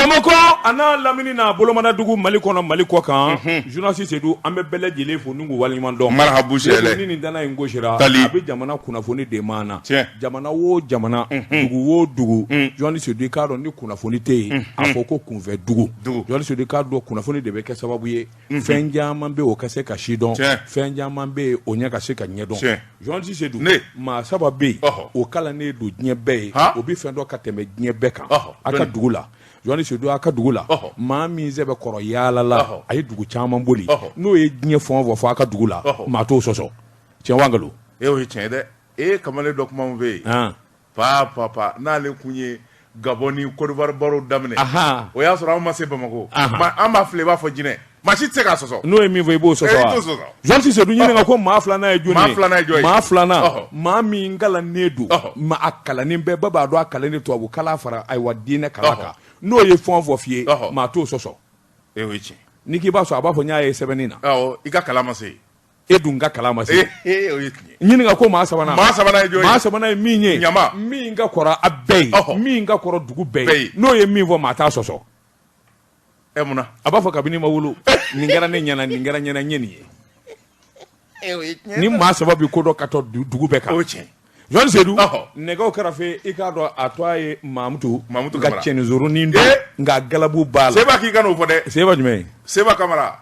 Bamakɔ a n'a lamini n'a bolomadadugu Mali kɔnɔ Mali kɔ kan journaliste Seydou an bɛ bɛɛ lajɛlen fo ni k'u waleɲuman dɔn marahabu Seydou ni nin danna in gosira a bɛ jamana kunnafoni de maana jamana o jamana dugu o dugu journaliste Seydou i k'a dɔn ni kunnafoni tɛ yen a fɔ ko kunfɛ dugu journaliste Seydou i k'a dɔn kunnafoni de bɛ kɛ sababu ye fɛn caman bɛ o ka se ka sidɔn fɛn caman bɛ yen o ɲɛ ka se ka ɲɛdɔn journaliste Seydou maa saba bɛ yen o kalannen don diɲɛ bɛɛ ye o bɛ fɛn dɔn ka tɛmɛ diɲɛ bɛɛ kan a ka dugu la journaliste Seydou a ka dugu la maa min sɛbɛ kɔrɔ yaala la a ye dugu caman boli n'o ye diɲɛ fɛn o fɛn fɔ a ka dugu la maa t'o sɔsɔ tiɲɛ wa nkalon e o ye tiɲɛ dɛ e kamalen dɔ kuma bɛ yen pa pa pa n'ale kun ye Gabon ni Côte d'Ivoire baro daminɛ o y'a sɔrɔ an ma se Bamakɔ an b'a filɛ i b'a fɔ jinɛ maa si tɛ se k'a sɔsɔ n'o ye min fɔ i b'o sɔsɔ wa journaliste Seydou ɲininka ko maa filanan ye jɔn ye maa filanan ye jɔn ye maa filanan maa min kalannen don ma a kalannen bɛɛ bɛɛ b'a dɔn a kalannen tubabu kalan fara ayiwa diinɛ kalan kan n'o ye fɛn o fɛn f'i ye maa t'o sɔsɔ e o ye tiɲɛ n'i k'i b'a sɔsɔ a b'a fɔ n y'a ye sɛbɛnni na i ka kalan ma se e dun ka kalan ma se ɲininka ko maa sabanan maa sabanan ye jɔn ye maa sabanan ye min ye ɲama min ka kɔrɔ a bɛɛ ye min ka kɔrɔ dugu bɛɛ ye n'o ye min fɔ maa t'a sɔsɔ ɛ mun na a b'a fɔ kabini n ma wolo nin kɛra ne ɲɛna nin kɛra ɲɛna n ye nin ye ni maa saba bi ko dɔn ka tɛmɛ dugu bɛɛ kan o tiɲɛ Journaliste Seydou nɛgɛw kɛrɛfɛ i k'a dɔn a tɔgɔ ye Mamutu Mamutu nka cɛninsoronin don nka galabu b'a la Seba k'i kan'o fɔ dɛ Seba jumɛn Seba Kamara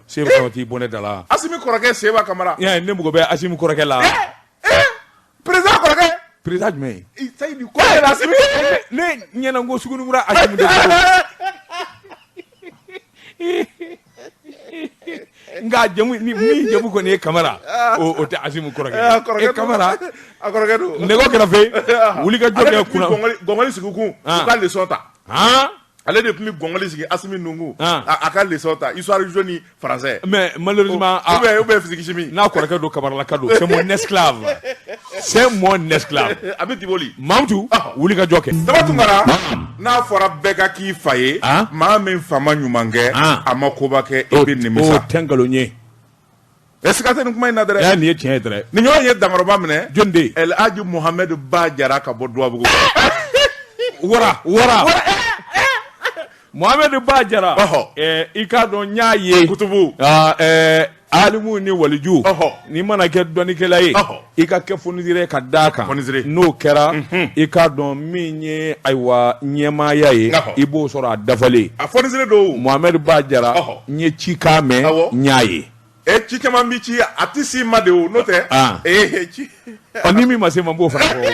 Seba Kamara t'i bɔ ne da la Asimi kɔrɔkɛ Seba Kamara ne mago bɛ Asimi kɔrɔkɛ la président kɔrɔkɛ président jumɛn Seyidu kɔrɔkɛ Asimi ne ɲɛna ko Sugunikura Asimi de nka jamu ni min jamu kɔni ye Kamara o tɛ Asimi kɔrɔkɛ ye e Kamara a kɔrɔkɛ don nɛgɛw kɛrɛfɛ wulikajɔ kɛ kunna gɔngɔli sigi kun u ka leçon ta ale de tun bɛ gɔngɔli sigi Asimi nukun a ka leçon ta histoire géo ni français mais malheureusement ou bien physique chimie n'a kɔrɔkɛ don Kamaralaka don c'est mon esclave c'est mon esclave a bɛ Diboli Mamutu wulikajɔ kɛ Daba Tunkara n'a fɔra bɛɛ ka k'i fa ye maa min fa ma ɲuman kɛ a ma koba kɛ i bɛ nimisa o tɛ nkalon ye ɛ siga tɛ nin kuma in na dɛrɛ nin ye tiɲɛ ye dɛrɛ nin ɲɔgɔn ye dankɔrɔba minɛ jɔn de El Hadji Mohamed Ba Jara ka bɔ Duwabugu wara wara Mohamed Ba Jara i k'a dɔn n y'a ye kutubu alimu ni waliju n'i mana kɛ dɔnnikɛla ye i ka kɛ fonisire ka d'a kan n'o kɛra i k'a dɔn min ye ayiwa ɲɛmaaya ye i b'o sɔrɔ a dafalen a fonisire don Mohamed Ba Jara n ye cikan mɛn n y'a ye e ci caman bɛ ci a tɛ s'i ma de o n'o tɛ ee ci ɔ ni min ma se ma n b'o fana fɔ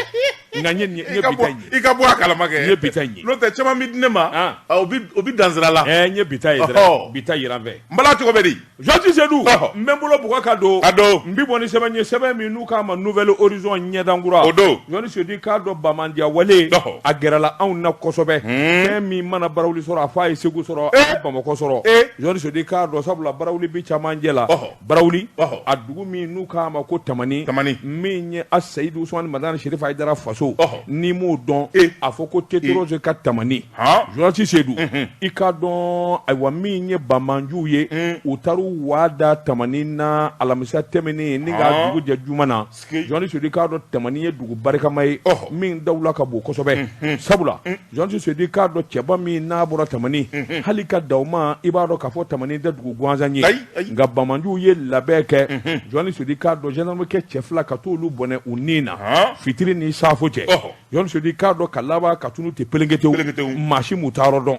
nka n ye n ye bi ta in ye i ka bɔ a kalama kɛ n ye bi ta in ye n'o tɛ caman bɛ di ne ma o bɛ dan sira la n ye bi ta ye dɛrɛ bi ta yira n fɛ n bala cogo bɛ di Journaliste Seydou n bɛ n bolo bugɔ ka don a don n bɛ bɔ ni sɛbɛn ye sɛbɛn min n'u k'a ma Nouvel Horizon ɲɛdankura o don Journaliste Seydou i k'a dɔn banbaanciya wale a gɛrɛla anw na kosɛbɛ fɛn min mana Barawuli sɔrɔ a fɔ a ye Segu sɔrɔ a ye Bamakɔ sɔrɔ Journaliste Seydou i k'a dɔn sabula Barawuli bi camancɛ la Barawuli a dugu min n'u k'a ma ko Tamani min ye Aseyidu Usumani Madani Serifu Hayidara faso n'i m'o dɔn a fɔ ko Tetorose ka Tamani Journaliste Seydou i k'a dɔn ayiwa min ye banbaanciw ye u taar'u waa da Tamani na alamisa tɛmɛnen ni k'a dugu jɛ juma na Journaliste Seydou i k'a dɔn Tamani ye dugu barikama ye min dawula ka bon kosɛbɛ sabula Journaliste Seydou i k'a dɔn cɛba min n'a bɔra Tamani hali ka dan o ma i b'a dɔn k'a fɔ Tamani tɛ dugu gansan ye nka banbaanciw ye labɛn kɛ Journaliste Seydou i k'a dɔn gendarme kɛ cɛ fila ka t'olu bɔnɛ u ni na fitiri ni saafo cɛ Journaliste Seydou i k'a dɔn ka laban ka tunu ten pelenketewu maa si m'u taayɔrɔ dɔn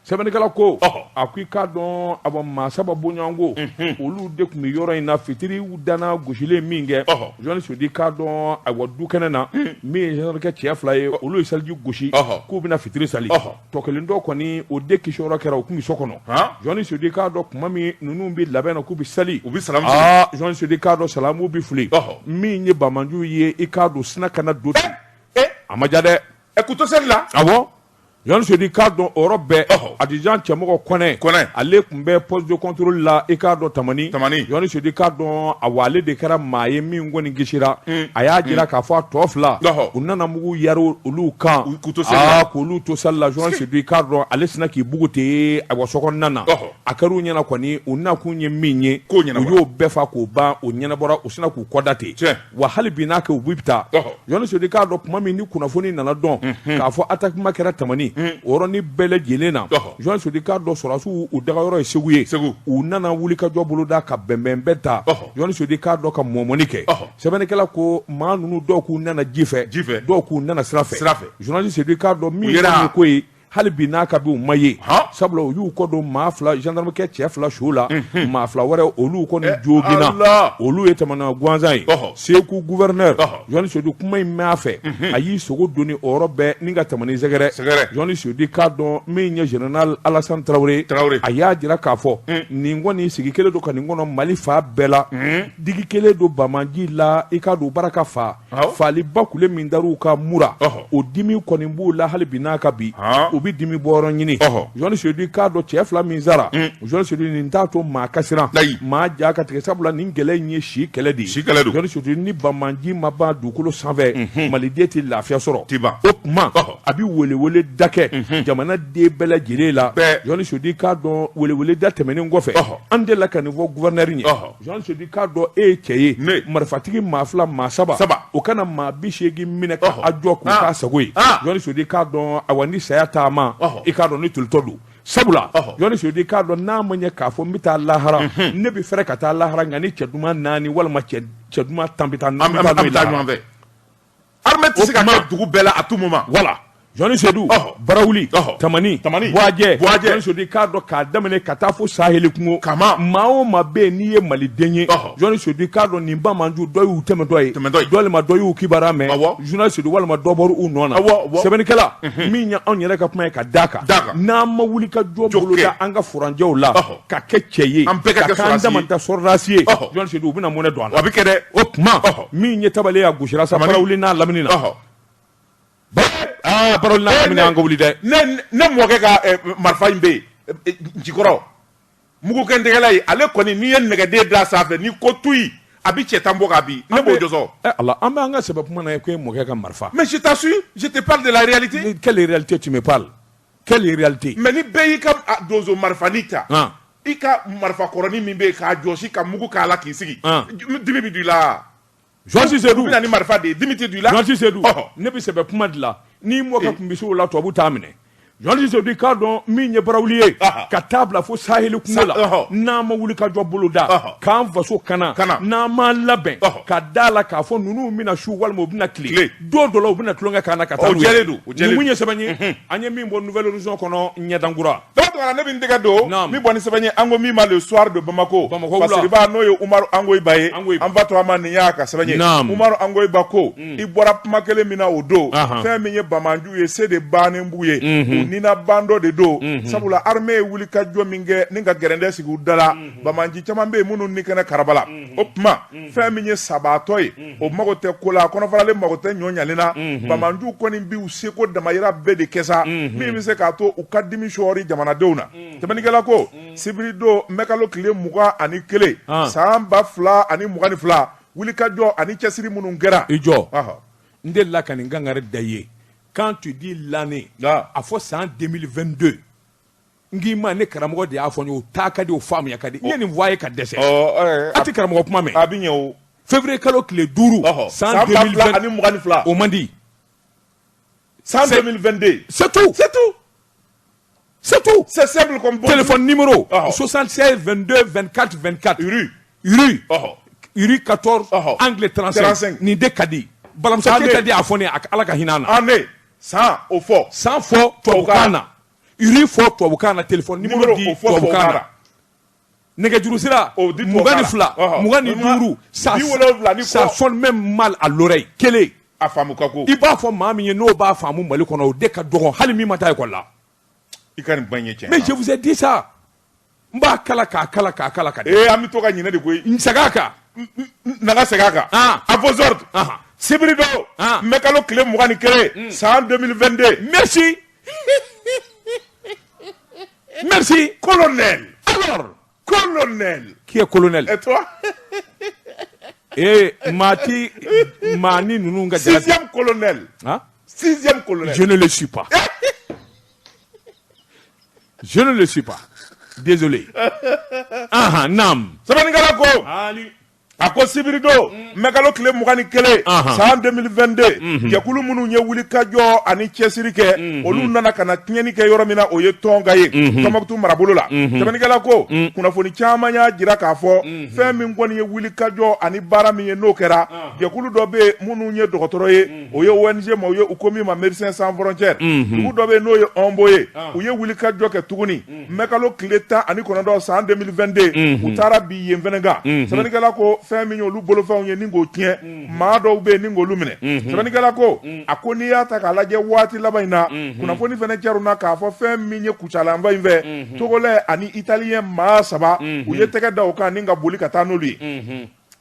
sɛbɛnnikɛla ko a ko i k'a dɔn a maa saba bɔɲɔgɔnko olu de tun bɛ yɔrɔ in na fitiri dana gosilen min kɛ Journaliste Seydou i k'a dɔn ayiwa du kɛnɛ na min ye gendarme cɛ fila ye olu ye seliji gosi k'u bɛna fitiri sali tɔ kelen dɔ kɔni o de kisiyɔrɔ kɛra u tun bɛ so kɔnɔ Journaliste Seydou i k'a dɔn tuma min ninnu bɛ labɛn na k'u bɛ sali u bɛ salamu Journaliste Seydou i k'a dɔn salamu bɛ fili min ye banbaanciw ye i k'a dɔn sina ka na don ten a ma ja dɛ k'u to seli la awɔ Journaliste Seydou i k'a dɔn o yɔrɔ bɛɛ adjudant cɛmɔgɔ Kɔnɛ Kɔnɛ ale tun bɛ poste de contrôle la i k'a dɔn Tamani Tamani Journaliste Seydou i k'a dɔn awa ale de kɛra maa ye min kɔni kisira a y'a jira k'a fɔ a tɔ fila u nana mugu yari olu kan k'u to seli la k'olu to sali la Journaliste Seydou i k'a dɔn ale sina k'i bugu ten awa sokɔnɔna na a kɛra u ɲɛna kɔni u nakun ye min ye u y'o bɛɛ fa k'o ban o ɲɛnabɔra u sina k'u kɔda ten wa hali bi n'a kɛ u bɛ taa Journaliste Seydou i k'a dɔn tuma min ni kunnafoni nana dɔn k'a fɔ attaquement kɛra Tamani o yɔrɔnin bɛɛ lajɛlen na Journaliste Seydou k'a dɔn sɔrɔdasiw u dagayɔrɔ ye Segu ye u nana wulikajɔ boloda ka bɛnbɛn bɛɛ ta Journaliste Seydou k'a dɔn ka mɔmɔni kɛ sɛbɛnnikɛla ko maa ninnu dɔw k'u nana ji fɛ dɔw k'u nana sira fɛ Journaliste Seydou k'a dɔn min ye ko ye hali bi n'a ka bi u ma ye sabula u y'u kɔ don maa fila gendarmekɛ cɛ fila su la maa fila wɛrɛ olu kɔni joginna olu ye tamana gansan ye Segu gouverneur Journaliste Seydou kuma in mɛn a fɛ a y'i sogo doni o yɔrɔ bɛɛ ni ka Tamani sɛgɛrɛ Journaliste Seydou k'a dɔn min ye général Alassane Traoré a y'a jira k'a fɔ nin kɔni sigi kelen don ka nin kɔnɔ Mali fan bɛɛ la digi kelen don banbaanci la i k'a don baraka fa faaliba kule min dar'u kan Mura o dimi kɔni b'u la hali bi n'a ka bi u bɛ dimi bɔyɔrɔ ɲini Journaliste Seydou k'a dɔn cɛ fila min sara Journaliste Seydou nin t'a to maa ka siran maa ja ka tigɛ sabula nin kɛlɛ in ye si kɛlɛ de ye Journaliste Seydou ni banbaanci ma ban dugukolo sanfɛ maliden tɛ lafiya sɔrɔ o tuma a bɛ welewele da kɛ jamana den bɛɛ lajɛlen la Journaliste Seydou k'a dɔn welewele da tɛmɛnen kɔfɛ an delila ka nin fɔ gouverneur ye Journaliste Seydou k'a dɔn e ye cɛ ye marifatigi maa fila maa saba o kana maa 80 minɛ ka a jɔ k'u k'a sago ye Journaliste Seydou k'a dɔn awa ni saya taama i k'a dɔn ni tolitɔ don sabula Journaliste Seydou k'a dɔn n'a ma ɲɛ k'a fɔ n bɛ taa lahara ne bɛ fɛrɛ ka taa lahara nka ni cɛ duman naani walima cɛ duman 10 bɛ taa ɲɔgɔn fɛ. Armée tɛ se ka kɛ dugu bɛɛ la à tout moment. Voilà. Journaliste Seydou Barawuli Tamani Buwajɛ Journaliste Seydou k'a dɔn k'a daminɛ ka taa fo saheli kungo Kama maa o maa bɛ yen n'i ye maliden ye Journaliste Seydou k'a dɔn nin banbaanci dɔ y'u tɛmɛtɔ ye walima dɔ y'u kibaruya mɛn Journaliste Seydou walima dɔ bɔra u nɔ na sɛbɛnnikɛla min ye anw yɛrɛ ka kuma ye ka d'a kan n'an ma wuli ka jɔ boloda an ka furancɛw la ka kɛ cɛ ye an bɛɛ ka kɛ k'an damata sɔrɔdasi ye Journaliste Seydou u bɛna mɔnɛ don an la a bɛ kɛ dɛ o tuma min ye tabale a gosira sa Barawuli n'a lamini na aa Barawuli n'a lamini an ka wuli dɛ ne mɔkɛ ka marifa in bɛ yen Njikɔrɔ mugukɛntigɛla ye ale kɔni n'i ye nɛgɛden da sanfɛ n'i ko tuyi a bɛ cɛ 10 bɔ ka bin ne b'o jɔsɔ ala an bɛ an ka sɛbɛ kuma na ko e mɔkɛ ka marifa mais je t'assure, je te parle de la réalité. Quelle réalité tu me parles? Quelle réalité? Mais ni bɛɛ y'i ka donso marifani ta i ka marifa kɔrɔnin min bɛ yen k'a jɔsi ka mugu k'a la k'i sigi dimi bɛ don i la. Journaliste Seydou u bɛ na ni marifa de ye dimi tɛ don i la. Journaliste Seydou ne bɛ sɛbɛ kuma de la n'i mɔkɛ tun bɛ se o la tubabu t'a minɛ. Journaliste Seydou k'a dɔn min ye Barawuli ye ka taa bila fo saheli kungo la n'an ma wuli ka jɔ boloda k'an faso kana n'an ma labɛn ka da la k'a fɔ ninnu bɛna su walima u bɛna tile don dɔ la u bɛna tulonkɛ k'an na ka taa n'u ye nin mun ye sɛbɛn ye an ye min bɔ Nouvel Horizon kɔnɔ ɲɛdankura Dɔgɔtɔrɔ ne bɛ n tɛgɛ don min bɔ ni sɛbɛn ye an ko min ma Le Soir de Bamako Fasiriba n'o ye Umaru Angoyiba ye an fa to a ma nin y'a ka sɛbɛn ye Umaru Angoyiba ko i bɔra kuma kelen min na o don fɛn min ye banbaanciw ye se de bannen b'u ye u nina bandɔ de don sabula armée ye wulikajɔ min kɛ ni ka gɛrɛndɛ sigi u da la banbaanci caman bɛ yen minnu ni kɛnɛ karabala o tuma fɛn min ye sabaatɔ ye o mago tɛ ko la kɔnɔfaralen mago tɛ ɲɔ ɲalen na banbaanciw kɔni b'u seko damayira bɛɛ de kɛ sa min bɛ se k'a to u ka dimi sɔɔri jamanadenw na sɛbɛnnikɛla ko sibiridon mɛkalo tile 21 san 2022 wulikajɔ ani cɛsiri minnu kɛra i jɔ n delila ka nin kangari da i ye quand tu dis l'année a fɔ san 2022 n k'i ma ne karamɔgɔ de y'a fɔ n ye o taa ka di o faamuya ka di n ye nin fɔ a ye ka dɛsɛ a tɛ karamɔgɔ kuma mɛn a bɛ ɲɛ o février kalo tile 5 san 2022 o man di san 2022 c'est tout c'est tout c'est tout c'est simple comme bonjour. Téléphone numéro 76 22 24 24 rue 14 angle 35 nin de ka di Balamusa Keyita de y'a fɔ ne ye Ala ka hinɛ a na année san o fɔ san fɔ tubabukan na rue fɔ tubabukan na téléphone numéro di tubabukan na nɛgɛjuru sira 22 25 ça sonne même mal à l'oreille kelen a faamu ka go i b'a fɔ maa min ye n'o b'a faamu Mali kɔnɔ o de ka dɔgɔn hali min ma taa école la i ka nin kuma in ye tiɲɛ mais je vous ai dit ça n b'a kala k'a kala k'a kala ka ee an bɛ to ka ɲinɛ de koyi n segin a kan na ka segin a kan à vos ordres sibiri don mɛkalo tile 21 san 2022 merci merci colonel alors colonel qui est colonel et toi eh maa ti maa ni ninnu ka sixième colonel hein sixième colonel je ne le suis pas je ne le suis pas désolé naam sɛbɛnnikɛla ko Ali A ko sibiridon mɛkalo tile 21 san 2022 jɛkulu minnu ye wulikajɔ ani cɛsiri kɛ olu nana ka na tiɲɛni kɛ yɔrɔ min na o ye Tɔnka ye Tɔnbukutu marabolo la sɛbɛnnikɛla ko kunnafoni caman y'a jira k'a fɔ fɛn min kɔni ye wulikajɔ ani baara min ye n'o kɛra jɛkulu dɔ bɛ yen minnu ye dɔgɔtɔrɔ ye o ye ONG maaw ye u ko min ma Médecins sans frontières dugu dɔ bɛ yen n'o ye Ɔnbo ye u ye wulikajɔ kɛ tuguni mɛkalo tile 19 san 2022 u taara bin yen fɛnɛ kan sɛbɛnnikɛla ko fɛn min y'olu bolofɛnw ye ni k'o tiɲɛ maa dɔw bɛ yen ni k'olu minɛ sɛbɛnnikɛla ko a ko n'i y'a ta k'a lajɛ waati laban in na kunnafoni fɛnɛ caruna k'a fɔ fɛn min ye Kucala yanfan in fɛ Togolɛ ani Italiyɛn maa saba u ye tɛgɛ da u kan ni ka boli ka taa n'olu ye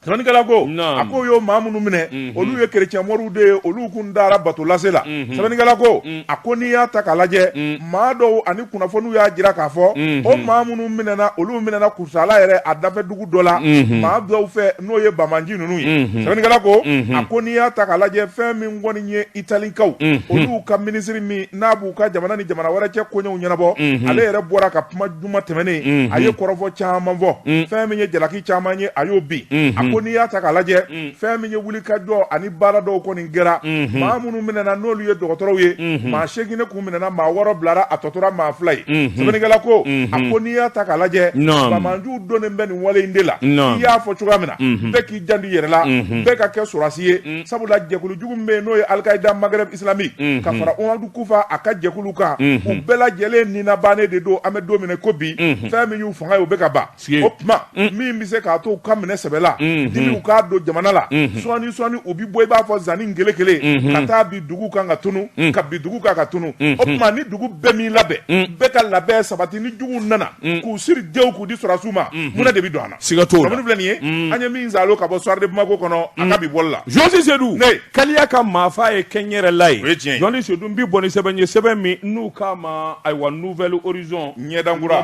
Sɛbɛnnikɛla ko a ko y'o maa minnu minɛ olu ye kerecɛn moriw de ye olu kun taara bato lase la sɛbɛnnikɛla ko a ko n'i y'a ta k'a lajɛ maa dɔw ani kunnafoniw y'a jira k'a fɔ o maa minnu minɛna olu minɛna Kucala yɛrɛ a dafɛ dugu dɔ la maa dɔw fɛ n'o ye banbaanci ninnu ye sɛbɛnnikɛla ko a ko n'i y'a ta k'a lajɛ fɛn min kɔni ye Italikaw olu ka minisiri min n'a b'u ka jamana ni jamana wɛrɛ cɛ koɲɛw ɲɛnabɔ ale yɛrɛ bɔra ka kuma juma tɛmɛnen a ye kɔrɔfɔ caman fɔ fɛn min ye jalaki caman ye a y'o bin a ko n'i y'a ta k'a lajɛ fɛn min ye wulikajɔ ani baara dɔw kɔni kɛra maa minnu minɛna n'olu ye dɔgɔtɔrɔw ye maa 8 de kun minɛna maa 6 bilara a tɔ tora maa 2 ye sɛbɛnnikɛla ko a ko n'i y'a ta k'a lajɛ banbaanciw donnen bɛ nin wale in de la i y'a fɔ cogoya min na bɛɛ k'i janto i yɛrɛ la bɛɛ ka kɛ sɔrɔdasi ye sabula jɛkulu jugu min bɛ yen n'o ye Al-Qaïda Maghreb islamique ka fara Umaru Kufa a ka jɛkulu kan u bɛɛ lajɛlen ninabannen de don an bɛ don min na ko bi fɛn min y'u fanga ye u bɛ ka ban o tuma min bɛ se k'a to u ka minɛ sɛbɛ la dimi u k'a don jamana la sɔɔni sɔɔni u bɛ bɔ i b'a fɔ zani kelen ka taa bin dugu kan ka tunu ka bin dugu kan ka tunu o tuma ni dugu bɛɛ m'i labɛn bɛɛ ka labɛn sabati ni juguw nana k'u siri denw k'u di sɔrɔdasiw ma mun de bɛ don an na siga t'o la filɛ nin ye an ye min zalo ka bɔ Soir de Bamako kɔnɔ a ka bi bɔli la Josi Sedu kaliya ka maafa ye kɛnyɛrɛla ye o ye tiɲɛ ye Josi Sedu n bi bɔ ni sɛbɛn ye sɛbɛn min n'u k'a ma ayiwa Nouvel Horizon ɲɛdankura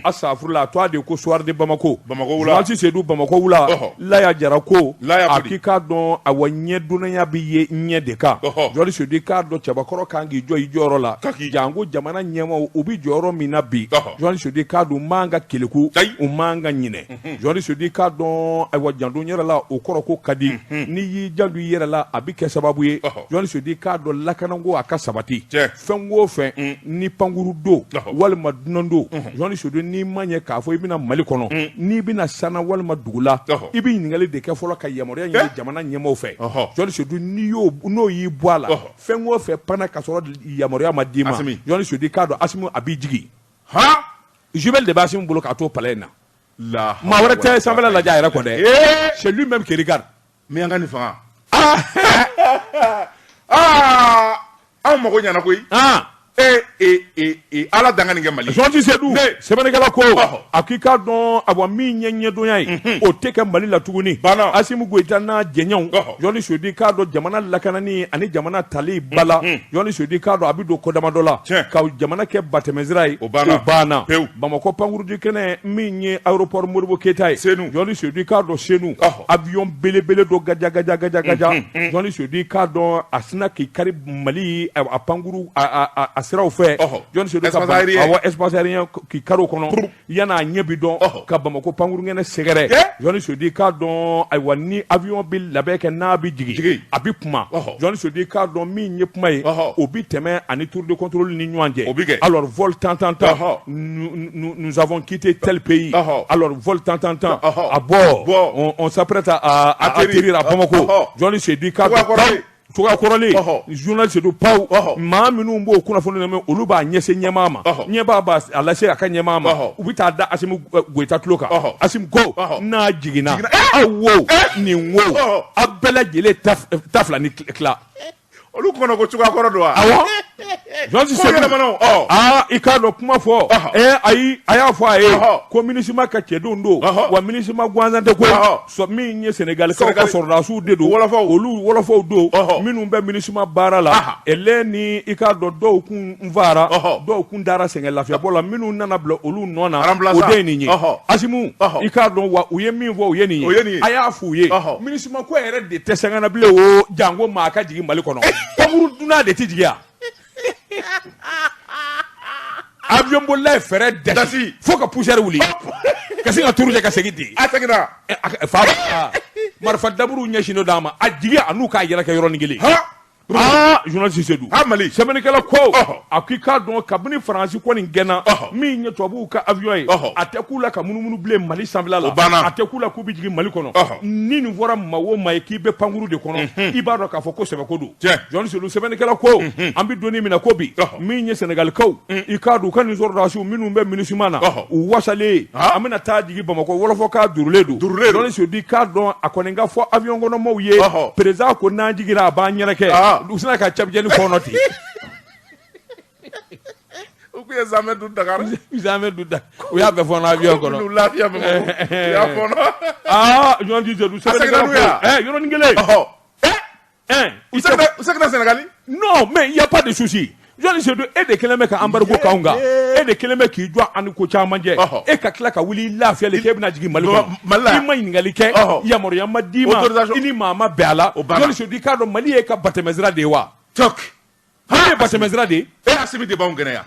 a safurula a tɔgɔ de ko Soir de Bamako Bamakɔ wula Josi Sedu Bamakɔ wula Laya Jara ko a k'i k'a dɔn awa ɲɛdonnaya bɛ ye ɲɛ de kan Josi Sedu i k'a dɔn cɛbakɔrɔ kan k'i jɔ i jɔyɔrɔ la janko jamana ɲɛmaaw u bɛ jɔyɔrɔ min na bi Josi Sedu i k'a dɔn u man ka keleku u man ka ɲinɛ Josi Sedu i k'a dɔn ayiwa janto yɛrɛ la o kɔrɔ ko ka di n'i y'i janto i yɛrɛ la a bɛ kɛ sababu ye Josi Sedu i k'a dɔn lakanako a ka sabati fɛn o fɛn ni pankuru don walima dunan don Josi Sedu n'i ma ɲɛ k'a fɔ i bɛna Mali kɔnɔ n'i bɛna sanna walima dugu la i bɛ ɲininkali de kɛ fɔlɔ ka yamaruya ɲini jamana ɲɛmaaw fɛ Josi Sedu n'o y'i bɔ a la fɛn o fɛn panna ka sɔrɔ yamaruya ma d'i ma Josi Sedu i k'a dɔn Asimi a b'i jigin jumelle de bɛ Asimi bolo k'a to palais in na maa wɛrɛ tɛ sanfɛla lajɛ a yɛrɛ kɔ dɛ c'est lui même qui regarde miyanka nin fanga aa anw mago ɲɛna koyi ee ala dan ka nin kɛ mali Josi Sedu sɛbɛnnikɛla ko a k'i k'a dɔn awa min ye ɲɛdonya ye o tɛ kɛ mali la tuguni Asimi Goyita n'a jɛɲɔgɔnw Josi Sedu i k'a dɔn jamana lakanani ani jamana tali ba la Josi Sedu i k'a dɔn a bɛ don ko damadɔ la ka jamana kɛ batɛmɛsira ye o banna pewu Bamakɔ pankurunji kɛnɛ min ye aéroport Modibo Keyita ye Senu Josi Sedu i k'a dɔn Senu avion belebele dɔ gaja gaja gaja gaja Josi Sedu i k'a dɔn a sinna k'i kari Mali a pankuru a siraw fɛ Josi Sedu ka awɔ espace aérien k'i kari o kɔnɔ yan'a ɲɛ bi dɔn ka Bamakɔ pankurun kɛnɛ sɛgɛrɛ Josi Sedu i k'a dɔn ayiwa ni avion bɛ labɛn kɛ n'a bɛ jigin a bɛ kuma Josi Sedu i k'a dɔn min ye kuma ye o bɛ tɛmɛ ani tour de contrôle ni ɲɔgɔn cɛ o bɛ kɛ alors vol tant tant tant nous avons quitté tel pays alors vol tant tant tant à bord on s'apprête à atterrir à Bamako Josi Sedu i k'a dɔn cogoya kɔrɔlen journaliste Sedu paw maa minnu b'o kunnafoni lamɛn olu b'a ɲɛsin ɲɛmaa ma ɲɛmaa b'a a lase a ka ɲɛmaa ma u bɛ taa da Asimi Goyita tulo kan Asimi ko n'a jiginna aw wo nin wo aw bɛɛ lajɛlen ta fila ni tila olu kɔnɔ ko cogoya kɔrɔ don wa awɔ Josi Sedu aa i k'a dɔn kuma fɔ ɛ ayi a y'a fɔ a ye ko MINUSMA ka cɛdenw don wa MINUSMA gansan tɛ koyi min ye Senegalikaw ka sɔrɔdasiw de don olu wɔlɔfɔw don minnu bɛ MINUSMA baara la ɛlɛ ni i k'a dɔn dɔw kun faara dɔw kun taara sɛgɛn lafiyabɔ la minnu nana bila olu nɔ na o de ye nin ye Asimu i k'a dɔn wa u ye min fɔ u ye nin ye a y'a f'u ye MINUSMA ko yɛrɛ de tɛ sɛgɛn na bilen o janko maa ka jigin Mali kɔnɔ pankuru dunan de tɛ jigin yan avion bolila ye fɛrɛ dasi fo ka poussière wuli. Ka sin ka tour kɛ ka segin ten. A seginna. Fa marifa daburu ɲɛsinnen d'a ma, a jigi a n'u k'a yɛrɛ kɛ yɔrɔnin kelen. Aa, journaliste Seydou. Ha, Mali. Sɛbɛnnikɛla ko a ko i k'a dɔn, kabini Faransi kɔni gɛnna, min ye tubabuw ka avion ye, a tɛ k'u la ka munumunu bilen Mali sanfɛla la. O banna. A tɛ k'u la k'u bɛ jigin Mali kɔnɔ. Ni nin fɔra maa o maa ye k'i bɛ pankuru de kɔnɔ, i b'a dɔn k'a fɔ ko sɛbɛko don. Journaliste Seydou, sɛbɛnnikɛla ko an bɛ donni min na ko bi, min ye Sɛnɛgalikaw, i k'a dɔn u ka nin sɔrɔdasiw minnu bɛ MINUSMA na, u wasalen, an bɛna taa jigin Bamakɔ, wɔlɔfɔkan durulen don. Durulen don. Journaliste Seydou, i k'a dɔn a kɔni ka fɔ avion kɔnɔmaw ye, président ko n'an jiginna a b'an yɛrɛkɛ. U sina ka capitaine fɔɔnɔ ten. U kun ye zamɛ dun Dakar. Zamɛ dun da, u y'a bɛɛ fɔɔnɔ avion kɔnɔ. N'u lafiya Bamakɔ, u y'a fɔɔnɔ. Aa, journaliste Seydou, A seginna n'u ye wa? Yɔrɔnin kelen. U seginna Sénégali. Non, mais il y a pas de souci. Journaliste Seydou, e de kɛlen bɛ ka embargo k'anw kan, e de kɛlen bɛ k'i jɔ an ni ko caman cɛ, e ka tila ka wuli i lafiyalen k'e bɛna jigin Mali kɔnɔ. Mali la. I ma ɲininkali kɛ, yamaruya ma d'i ma, i ni maa ma bɛn a la. O banna. Journaliste Seydou, i k'a dɔn Mali ye ka batɛmɛsira de ye wa? Tok. Mali ye batɛmɛsira de ye. E, Asimi de b'anw gɛnɛ yan.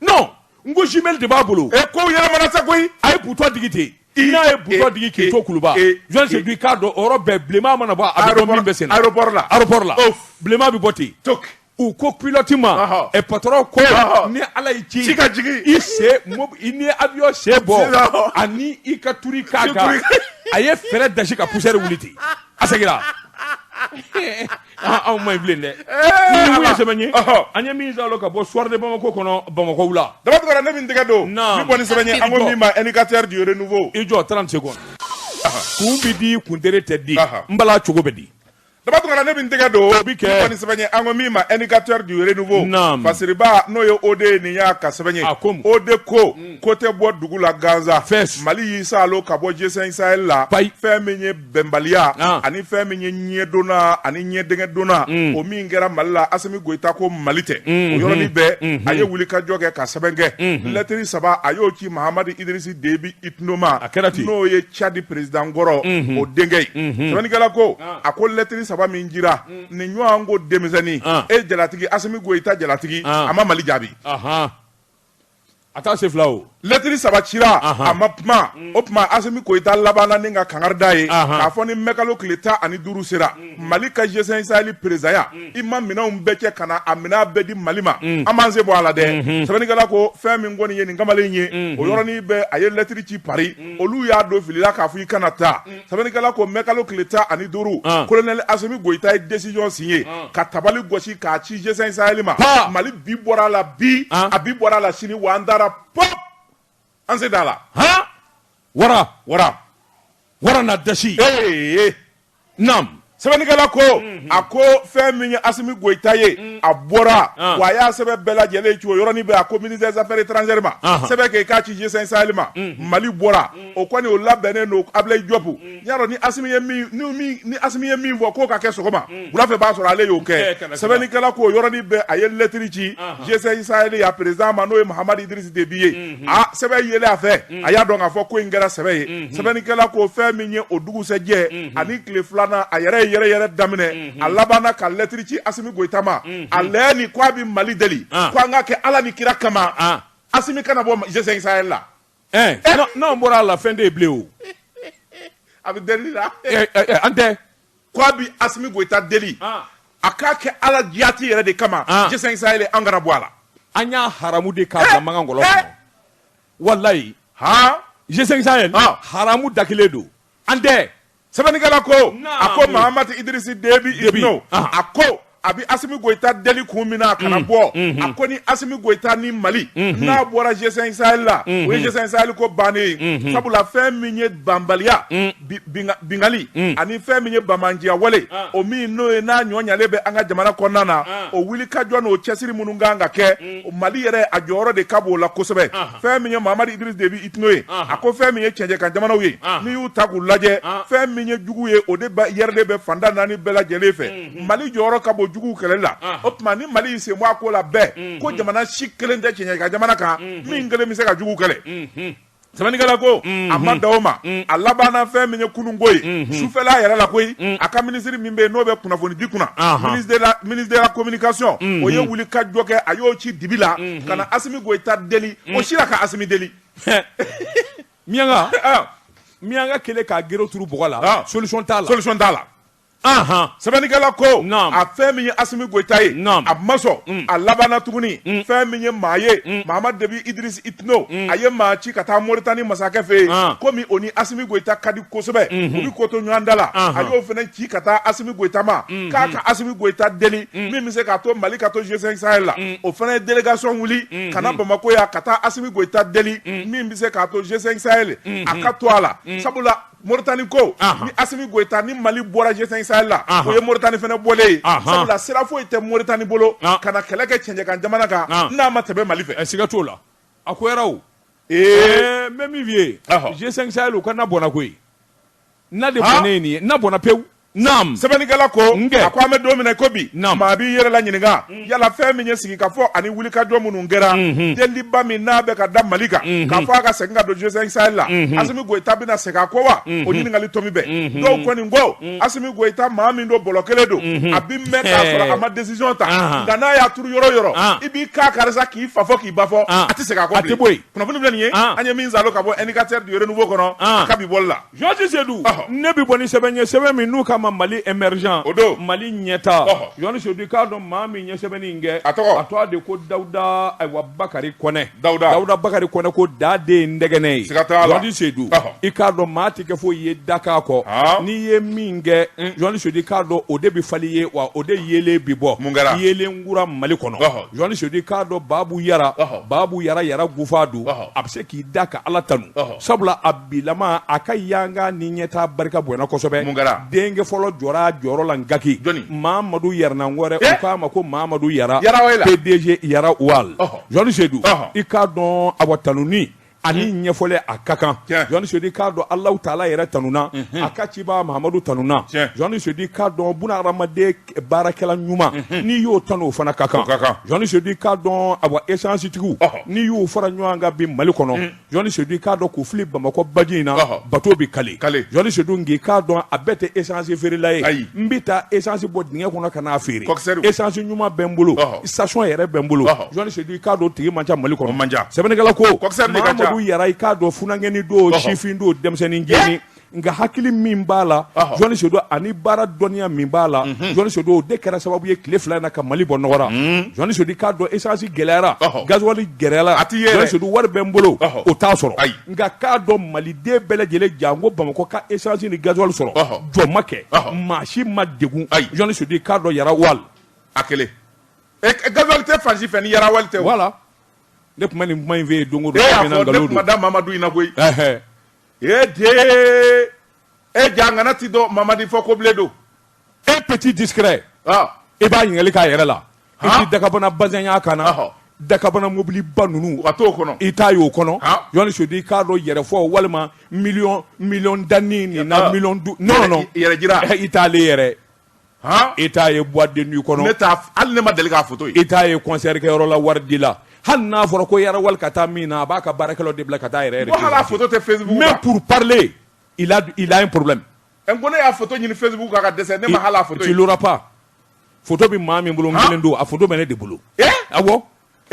Non, n ko jumelle de b'a bolo. E, kow yɛlɛmana sa koyi. A ye bouton digi ten. N'a ye bouton digi k'i to Kuluba, Journaliste Seydou, i k'a dɔn o yɔrɔ bɛɛ bilenman mana bɔ, a bɛ dɔn min bɛ sen na. Aéroport la. Aéroport la. Bilenman bɛ bɔ ten. Tok. U ko pilote ma, ɛ patron ko ni Ala y'i ci, ci ka jigin, i sen i ni avion sen bɔ ani i ka turi k'a kan, a ye fɛrɛ dasi ka poussière wuli ten, a seginna. Anw ma ɲi bilen dɛ. Ni mun ye sɛbɛn ye, an ye min sɔrɔ ka bɔ Soir de Bamako kɔnɔ, Bamakɔ la. Daba Tunkara, ne bɛ n tɛgɛ don min bɔ ni sɛbɛn ye, an ko min ma indicateur du renouveau. I jɔ 30 secondes. Kun bɛ di, kuntere tɛ di, n bala cogo bɛ di. Daba Tunkara, ne bɛ n tɛgɛ don O bi kɛ. min bɔ ni sɛbɛn ye, an ko min ma indicateur du renouveau. Naam. Fasiriba n'o ye OD ye, nin y'a ka sɛbɛn ye. A ko mun? OD ko ko tɛ bɔ dugu la gansan. Fɛs. Mali y'i saalo ka bɔ G5 Sahel la. Payi. Fɛn min ye bɛnbaliya ani fɛn min ye ɲɛdonna ani ɲɛdɛgɛdonna, o min kɛra Mali la, Asimi Goyita ko Mali tɛ. O yɔrɔnin bɛɛ a ye wuli ka jɔ kɛ ka sɛbɛn kɛ. Lɛtiri 3, a y'o ci Mahamadi Idirisi Debi Itno ma. A kɛra ten. N'o ye Tchad président kɔrɔ, o denkɛ ye. Sɛbɛnnikɛla ko a ko lɛtiri 3 min jira nin ɲɔgɔn ko denmisɛnnin, e jalatigi Asimi Goyita jalatigi, a ma Mali jaabi. A t'a se fila o. Lɛtiri 3 cira, a ma kuma. O tuma Asimi Goyita labanna ni ka kangari da ye k'a fɔ ni mɛkalo tile 15 sera, Mali ka G5 Sahel président, i ma minɛnw bɛɛ cɛ ka na a minɛn bɛɛ di Mali ma, an b'an se bɔ a la dɛ. Sɛbɛnnikɛla ko fɛn min kɔni ye nin kamalen ye, o yɔrɔnin bɛɛ a ye lɛtiri ci Paris, olu y'a don fili la k'a fɔ i kana taa. Sɛbɛnnikɛla ko mɛkalo tile 15, colonel Asimi Goyita ye décision signé ka tabali gosi k'a ci G5 Sahel ma. Mali bi bɔra a la bi, a bi bɔra a la sini, wa an taara pop, an se da la. Wara. Wara. Wara na dasi. Ee. Naam. Sɛbɛnnikɛla ko a ko fɛn min ye Asimi Goyita ye, a bɔra wa a y'a sɛbɛn bɛɛ lajɛlen ci. O yɔrɔnin bɛɛ a ko ministère des affaires étrangères ma, sɛbɛn kɛ i k'a ci G5 Sahel ma, Mali bɔra. O kɔni o labɛnnen don. Ablaye Diop, y'a dɔn ni Asimi ye min ni Asimi ye min fɔ k'o ka kɛ sɔgɔma, wula fɛ b'a sɔrɔ ale y'o kɛ. Sɛbɛnnikɛla ko o yɔrɔnin bɛɛ a ye lɛtiri ci G5 Sahel ya président ma, n'o ye Mahamadi Idriss Déby ye. A sɛbɛn yelen a fɛ, a y'a dɔn k'a fɔ ko in kɛra sɛbɛn ye. Sɛbɛnnikɛla ko fɛn min ye o dugusɛjɛ ani tile filanan, a yɛrɛ ye yɛrɛ yɛrɛ daminɛ, a labanna ka lɛtiri ci Asimi Goyita ma. A lɛya ni ko a bɛ Mali deli ko an ka kɛ Ala ni kira kama, Asimi kana bɔ G5 Sahel la. N'an bɔra a la, fɛn tɛ yen bilen o. A bɛ deli la. An tɛ. Ko a bɛ Asimi Goyita deli, a k'a kɛ Ala jati yɛrɛ de kama, G5 Sahel an kana bɔ a la. An y'a haramu de k'a bila makan ngɔlɔ kɔnɔ. Walayi. G5 Sahel haramu da kelen don. An tɛ. Sɛbɛnnikɛla ko a ko Mahamati Idirisi Debi Itno, a ko a bɛ Asimi Goyita deli kun min na a kana bɔ, a ko ni Asimi Goyita ni Mali n'a bɔra G5 Sahel la, o ye G5 Sahel ko bannen ye. Sabula fɛn min ye banbaliya, bingali ani fɛn min ye banbaanciya wale, o min n'o ye n'a ɲɔ ɲalen bɛ an ka jamana kɔnɔna na, o wuli ka jɔ n'o cɛsiri minnu kan ka kɛ, Mali yɛrɛ a jɔyɔrɔ de ka bon o la kosɛbɛ. Fɛn min ye Mahamadi Idriss Déby Itno ye, a ko fɛn min ye cɛncɛnkan jamanaw ye, n'i y'u ta k'u lajɛ, fɛn min ye jugu ye, o de yɛrɛ bɛ fanda naani bɛɛ lajɛlen fɛ. Mali jɔyɔrɔ ka bon juguw kɛlɛli la. O tuma ni Mali y'i sen bɔ a ko la bɛɛ ko jamana si kelen tɛ cɛncɛnkan jamana kan min kelen bɛ se ka jugu kɛlɛ. Sɛbɛnnikɛla ko a ma da o ma, a labanna fɛn min ye kununko ye sufɛla yɛrɛ la koyi, a ka minisiri min bɛ yen n'o bɛ kunnafoni di kunna, ministre de la communication, o ye wuli ka jɔ kɛ, a y'o ci dibi la ka na Asimi Goyita deli, o sira ka Asimi deli. Miɲanka Miɲanka kɛlen k'a gere turu bɔgɔ la, solution t'a la, solution t'a la. Sɛbɛnnikɛla ko a fɛn min ye Asimi Goyita ye, a ma sɔn, a labanna tuguni fɛn min ye maa ye Mahamad Debi Idris Itno, a ye maa ci ka taa Moritani masakɛ fɛ yen, komi o ni Asimi Goyita ka di kosɛbɛ, u bɛ ko to ɲɔgɔn da la, a y'o fana ci ka taa Asimi Goyita ma k'a ka Asimi Goyita deli min bɛ se k'a to Mali ka to G5 Sahel la. O fana ye délégation wuli ka na Bamakɔ yan ka taa Asimi Goyita deli min bɛ se k'a to G5 Sahel a ka to a la, sabula Moritani ko ni Asimi Goyita ni Mali bɔra G5 Sahel la, o ye Moritani fana bɔlen ye, sabula sira foyi tɛ Moritani bolo ka na kɛlɛ kɛ cɛncɛnkan jamana kan n'a ma tɛmɛ Mali fɛ. Siga t'o la, a ko yɛrɛ o n bɛ min f'i ye, G5 Sahel u ka na bɔnna koyi, na de bɔnnen ye nin ye, na bɔnna pewu. Naam. Sɛbɛnnikɛla ko a ko an bɛ don min na ko bi, maa b'i yɛrɛ la ɲininka yala fɛn min ye sigikafɔ ani wulikajɔ minnu kɛra, deliba min n'a bɛ ka da Mali kan k'a fɔ a ka segin ka don G5 Sahel la, Asimi Goyita bɛna segin a kɔ wa? O ɲininkali tomi bɛ dɔw kɔni ko Asimi Goyita maa min don bɔlɔ kelen don, a bɛ mɛn k'a sɔrɔ a ma décision ta, nka n'a y'a turu yɔrɔ yɔrɔ i b'i ka karisa k'i fa fɔ k'i ba fɔ, a tɛ segin a kɔ bilen. A tɛ bɔ yen. Kunnafoni filɛ nin ye, an ye min salo ka bɔ Indicateur du Renouveau kɔnɔ a ka bi bɔli la. Georges Seydou, ne bɛ bɔ ni sɛbɛn ye, sɛbɛn min n'u k'a ma Mali émergent, o don Mali ɲɛta. Georges Seydou, i k'a dɔn maa min ye sɛbɛnni in kɛ, a tɔgɔ a tɔgɔ de ko Dawuda ayiwa Bakari Kɔnɛ. Dawuda Dawuda Bakari Kɔnɛ ko da de ye ndɛgɛnɛ ye. Siga t'a la. Georges Seydou, i k'a dɔn maa tɛ kɛ foyi ye dakan kɔ, n'i ye min kɛ, Georges Seydou, i k'a dɔn o de bɛ falen ye, wa o de yeelen bɛ bɔ. Mun kɛra? Yeelen kura Mali kɔnɔ. Georges Seydou, i k'a dɔn Babu Yara, Babu Yara Yara Gufa don, a bɛ se k'i da ka Ala tanu, sabula a bilama a ka yanga ni ɲɛta barika bonyana kosɛbɛ. Mun kɛra? Denkɛ fɔlɔ jɔra a jɔyɔrɔ la Ngaki. Jɔni? Mamadu Yɛrɛnankɔrɛ, u k'a ma ko Mamadu Yara. Yara Wayila. PDG Yara Wal. Jɔni Seydou, i k'a dɔn awa tanuni ani ɲɛfɔlen a ka kan. Jɔni Seydou, i k'a dɔn Alahu taala yɛrɛ tanuna, a ka cibaa Mahamadu tanuna. Jɔni Seydou, i k'a dɔn buna hadamaden baarakɛla ɲuman, n'i y'o tanu o fana ka kan. Jɔni Seydou, i k'a dɔn awa essence tigiw, n'i y'u fara ɲɔgɔn kan bi Mali kɔnɔ, Jɔni Seydou, i k'a dɔn k'u fili Bamakɔ baji in na, bato bɛ kale. Jɔni Seydou, nk'i k'a dɔn a bɛɛ tɛ essence feerela ye. N bɛ taa essence bɔ dingɛ kɔnɔ ka n'a feere, essence ɲuman bɛ n bolo, station yɛrɛ bɛ n bolo. Jɔni Seydou, i k'a dɔn tigi man ca Mali kɔnɔ. Sɛbɛnnikɛla ko Mamadu Yara, i k'a dɔn funankɛnin don, sifin don, denmisɛnnin jɛni, nka hakili min b'a la, Jɔni Seydou, ani baara dɔnniya min b'a la, Jɔni Seydou, o de kɛra sababu ye tile fila in na ka Mali bɔ nɔgɔ la. Jɔni Seydou, i k'a dɔn essence gɛlɛyara, gasoil gɛlɛyara, Jɔni Seydou, wari bɛ n bolo, o t'a sɔrɔ, nka k'a dɔn maliden bɛɛ lajɛlen janko Bamakɔ ka essence ni gasoil sɔrɔ, jɔn ma kɛ, maa si ma degun. Jɔni Seydou, i k'a dɔn Yara Wal a kelen gasoil tɛ fan si fɛ ni Yara Wal tɛ. Voilà, ne tun bɛ nin kuma in f'e ye don o don. E y'a fɔ ne tun ma da Mamadu in na koyi. E de e ja ŋana ti dɔn Mamadi fɔ ko bilen don. Un petit discret. I b'a ɲininkali k'a yɛrɛ la. I ti dakabana bazɛn y'a kan na. Dakabana mobiliba ninnu. A t'o kɔnɔ. I t'a y'o kɔnɔ. Jɔni Seydou, i k'a dɔn yɛrɛfɔ walima miliyɔn danni nin na miliyɔn du. Non non. Yɛrɛ jira. I t'ale yɛrɛ. I t'a ye boîte de nuit kɔnɔ. Ne t'a, hali ne ma deli k'a photo ye. I t'a ye concert kɛyɔrɔ la wari di la. Hali n'a fɔra ko Yara Wal ka taa min na, a b'a ka baarakɛlaw de bila ka taa yɛrɛ yɛrɛ. Ko hali a photo tɛ Facebook kan. Mais pour parler, il a un problème. N ko ne y'a photo ɲini Facebook kan ka dɛsɛ, ne ma hali a photo ye. Tu l'auras pas. Photo bɛ maa min bolo, n kelen don, a photo bɛ ne de bolo. Awɔ.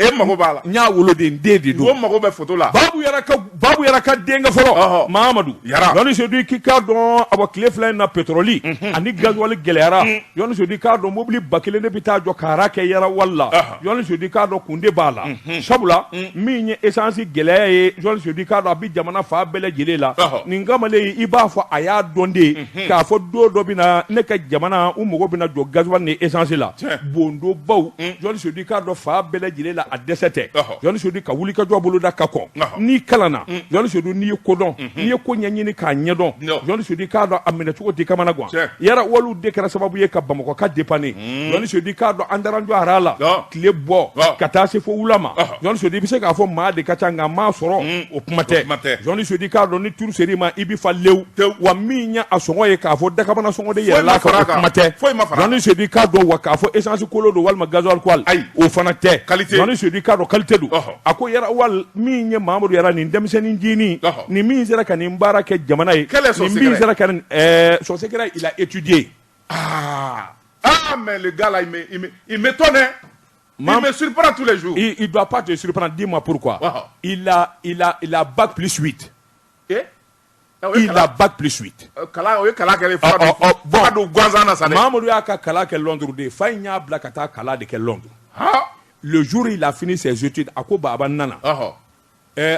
E mago b'a la. N y'a wolo de, n den de don. N ko mago bɛ photo la. Babu Yara ka denkɛ fɔlɔ. Mamadu Yara. Jɔni Seydou, k'i k'a dɔn awa tile fila in na pétrole ani gasoil gɛlɛyara. Jɔni Seydou, i k'a dɔn mobili 1000 de bɛ taa jɔ k'ara kɛ Yara Wal la. Jɔni Seydou, i k'a dɔn kun de b'a la. Sabula min ye essence gɛlɛya ye, Jɔni Seydou, i k'a dɔn a bɛ jamana fan bɛɛ lajɛlen la. Nin kamalen i b'a fɔ a y'a dɔn de k'a fɔ don dɔ bɛ na ne ka jamana u mago bɛna jɔ gasoil ni essence la. Bondobaw, Jɔni Seydou, i k'a dɔn fan bɛɛ lajɛlen la a dɛsɛ tɛ. Jɔni Seydou, ka wuli ka jɔ boloda ka kɔn, n'i kalanna, Jɔni Seydou, n'i ye ko dɔn, n'i ye ko ɲɛɲini k'a ɲɛdɔn, Jɔni Seydou, i k'a dɔn a minɛ cogo t'i kamana gan. Yara Waliw de kɛra sababu ye ka Bamakɔ ka dépanner. Jɔni Seydou, i k'a dɔn an taara jɔ ara la tile bɔ ka taa se fo wula ma. Jɔni Seydou, i bɛ se k'a fɔ maa de ka ca, nka maa sɔrɔ o kuma tɛ. Jɔni Seydou, i k'a dɔn ni turu ser'i ma i bɛ fa lewu. Wa min ye a sɔngɔ ye k'a fɔ dakabana sɔngɔ de yɛlɛla kan, o kuma tɛ. Jɔni Seydou, i k'a dɔn wa k'a fɔ essence kolo don walima gasoil ko o fana tɛ. Jɔni Seydou, i k'a dɔn qualité don. A ko Yara Wal min ye Mamadu Yara nin denmisɛnnin jinin, nin min sera ka nin baara kɛ jamana ye, nin min sera ka nin son secret, il a étudié. Ah mais le gars là, il m'étonne. Il me surprend tous les jours. Il doit pas te surprendre, dis-moi pourquoi. Il a bac plus 8. Il a bac plus 8. Kalan o ye kalan kɛ fo ka don gansan na sa dɛ. Mamadou y'a ka kalan kɛ Londres de, fa in y'a bila ka taa kalan de kɛ Londres. Le jour il a fini ses études, a ko baba n nana.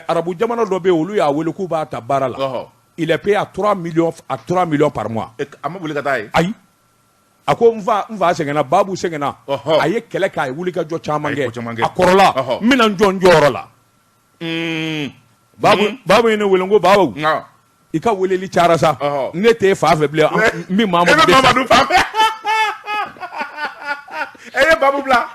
Arabu jamana dɔ bɛ yen, olu y'a wele k'u b'a ta baara la. Il est payé à 3 millions, à 3 millions par mois. A ma boli ka taa yen. Ayi. A ko n fa sɛgɛnna, Babu sɛgɛnna. A ye kɛlɛ kɛ, a ye wulikajɔ caman kɛ. A kɔrɔla, n bɛna n jɔ n jɔyɔrɔ la. Babu ye ne wele, n ko Babu. I ka weleli cayara sa. Ne t'e fa fɛ bilen, n bɛ Mamadu fa fɛ. E ye Babu bila.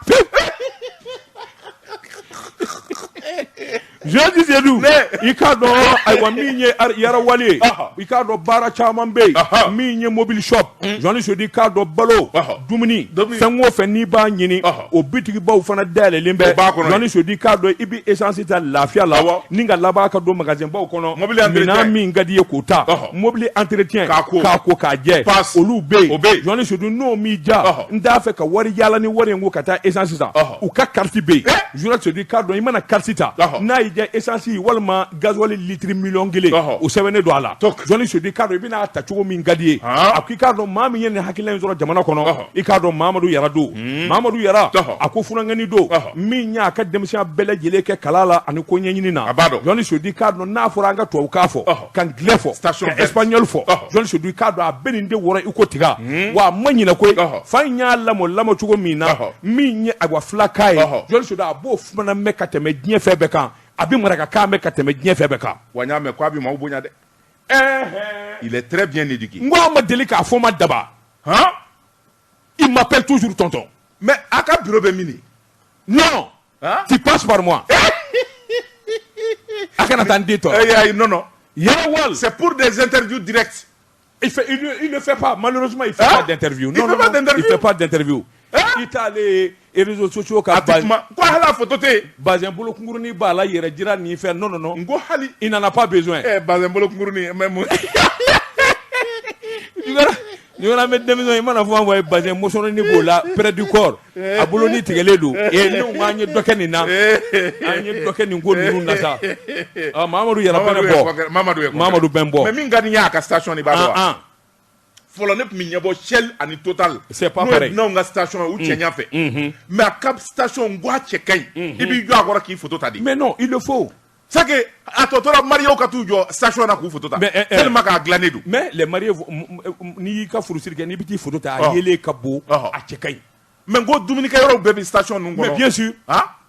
Jean Seydou, i k'a dɔn ayiwa min ye yarawale ye, i k'a dɔn baara caman bɛ yen, min ye mobile shop, Jean Seydou i k'a dɔn balo, dumuni, fɛn o fɛn n'i b'a ɲini, o bitigibaw fana dayɛlɛlen bɛ. Jean Seydou i k'a dɔn i bɛ essence ta lafiya la, ni ka laban ka don magasin baw kɔnɔ, minɛn min ka di i ye k'o ta, mobile entretien k'a ko k'a jɛ, olu bɛ yen. Jean Seydou n'o m'i diya, n t'a fɛ ka wari yaala ni wari in ko ka taa essence san, u ka carte bɛ yen. Jean Seydou i k'a dɔn i mana carte ta, n'a y'i diya essence walima gasoil litre 1 million o sɛbɛnnen don a la. Jean Seydou i k'a dɔn i bɛna ta cogo min ka di ye. A ko i k'a dɔn maa min ye nin hakilina in sɔrɔ jamana kɔnɔ, i k'a dɔn Mamadu Yara don. Mamadu Yara, a ko funankɛnin don min y'a ka denmisɛnya bɛɛ lajɛlen kɛ kalan la ani ko ɲɛɲini na. Jean Seydou i k'a dɔn n'a fɔra an ka tubabukan fɔ, ka anglais fɔ, ka espagnol fɔ, Jean Seydou i k'a dɔn a bɛ nin de wɔrɔ i ko tiga. Wa a ma ɲinɛ koyi, fa in y'a lamɔ cogo min na, min ye ayiwa filakan ye, Jean Seydou a b'o fana mɛn ka tɛmɛ diɲɛ fɛn bɛɛ kan. A bɛ marakakan mɛn ka tɛmɛ diɲɛ fɛn bɛɛ kan. Wa n y'a mɛn k'a bɛ maaw bonya dɛ. Il est très bien éduqué. N ko a ma deli k'a fɔ ma daba. Il m'appelle toujours tonton. Mais a ka bureau bɛ min? Non. Tu passes par moi. A kana taa n den tɔɔrɔ. Non non. Yarawal. C'est pour des interviews directes. Il ne fait pas, malheureusement, il ne fait pas d'interview. Non, non, il ne fait pas d'interview. I t'ale réseaux sociaux ka ko hali a photo tɛ yen. Bazin bolo kunkurunin b'a la yɛrɛ jira nin fɛn, non non non. N ko hali. Il n'en a pas besoin. Bazin bolo kunkurunin mais mun. Ɲɔgɔn bɛ denmisɛn i mana fɔ an fɔ bazin mosɔnni b'o la près du corps, a boloni tigɛlen don. Ne ko an ye dɔ kɛ nin na, an ye dɔ kɛ nin ko ninnu na sa. Mamadu Yara bɛ bɔ. Mamadu bɛ bɔ. Mais min ka di n ye a ka station i b'a dɔn wa? Fɔlɔ ne tun bɛ ɲɛbɔ Shell ani Total. C'est pas pareil. N'o ye dunanw ka station ye u cɛ ɲɛ fɛ. Mais a ka station n ko a cɛ ka ɲi. I b'i jɔ a kɔrɔ k'i photo ta de. Mais non, il le faut. C'est que a tɔ tora mariés ka t'u jɔ station na k'u photo ta. Tellement k'a dilannen don. Mais les mariés, n'i y'i ka furusiri kɛ, n'i bɛ t'i photo ta, a yelen ka bon, a cɛ ka ɲi. Mais n ko dumunikɛyɔrɔw bɛɛ bɛ station ninnu kɔnɔ. Mais bien sûr.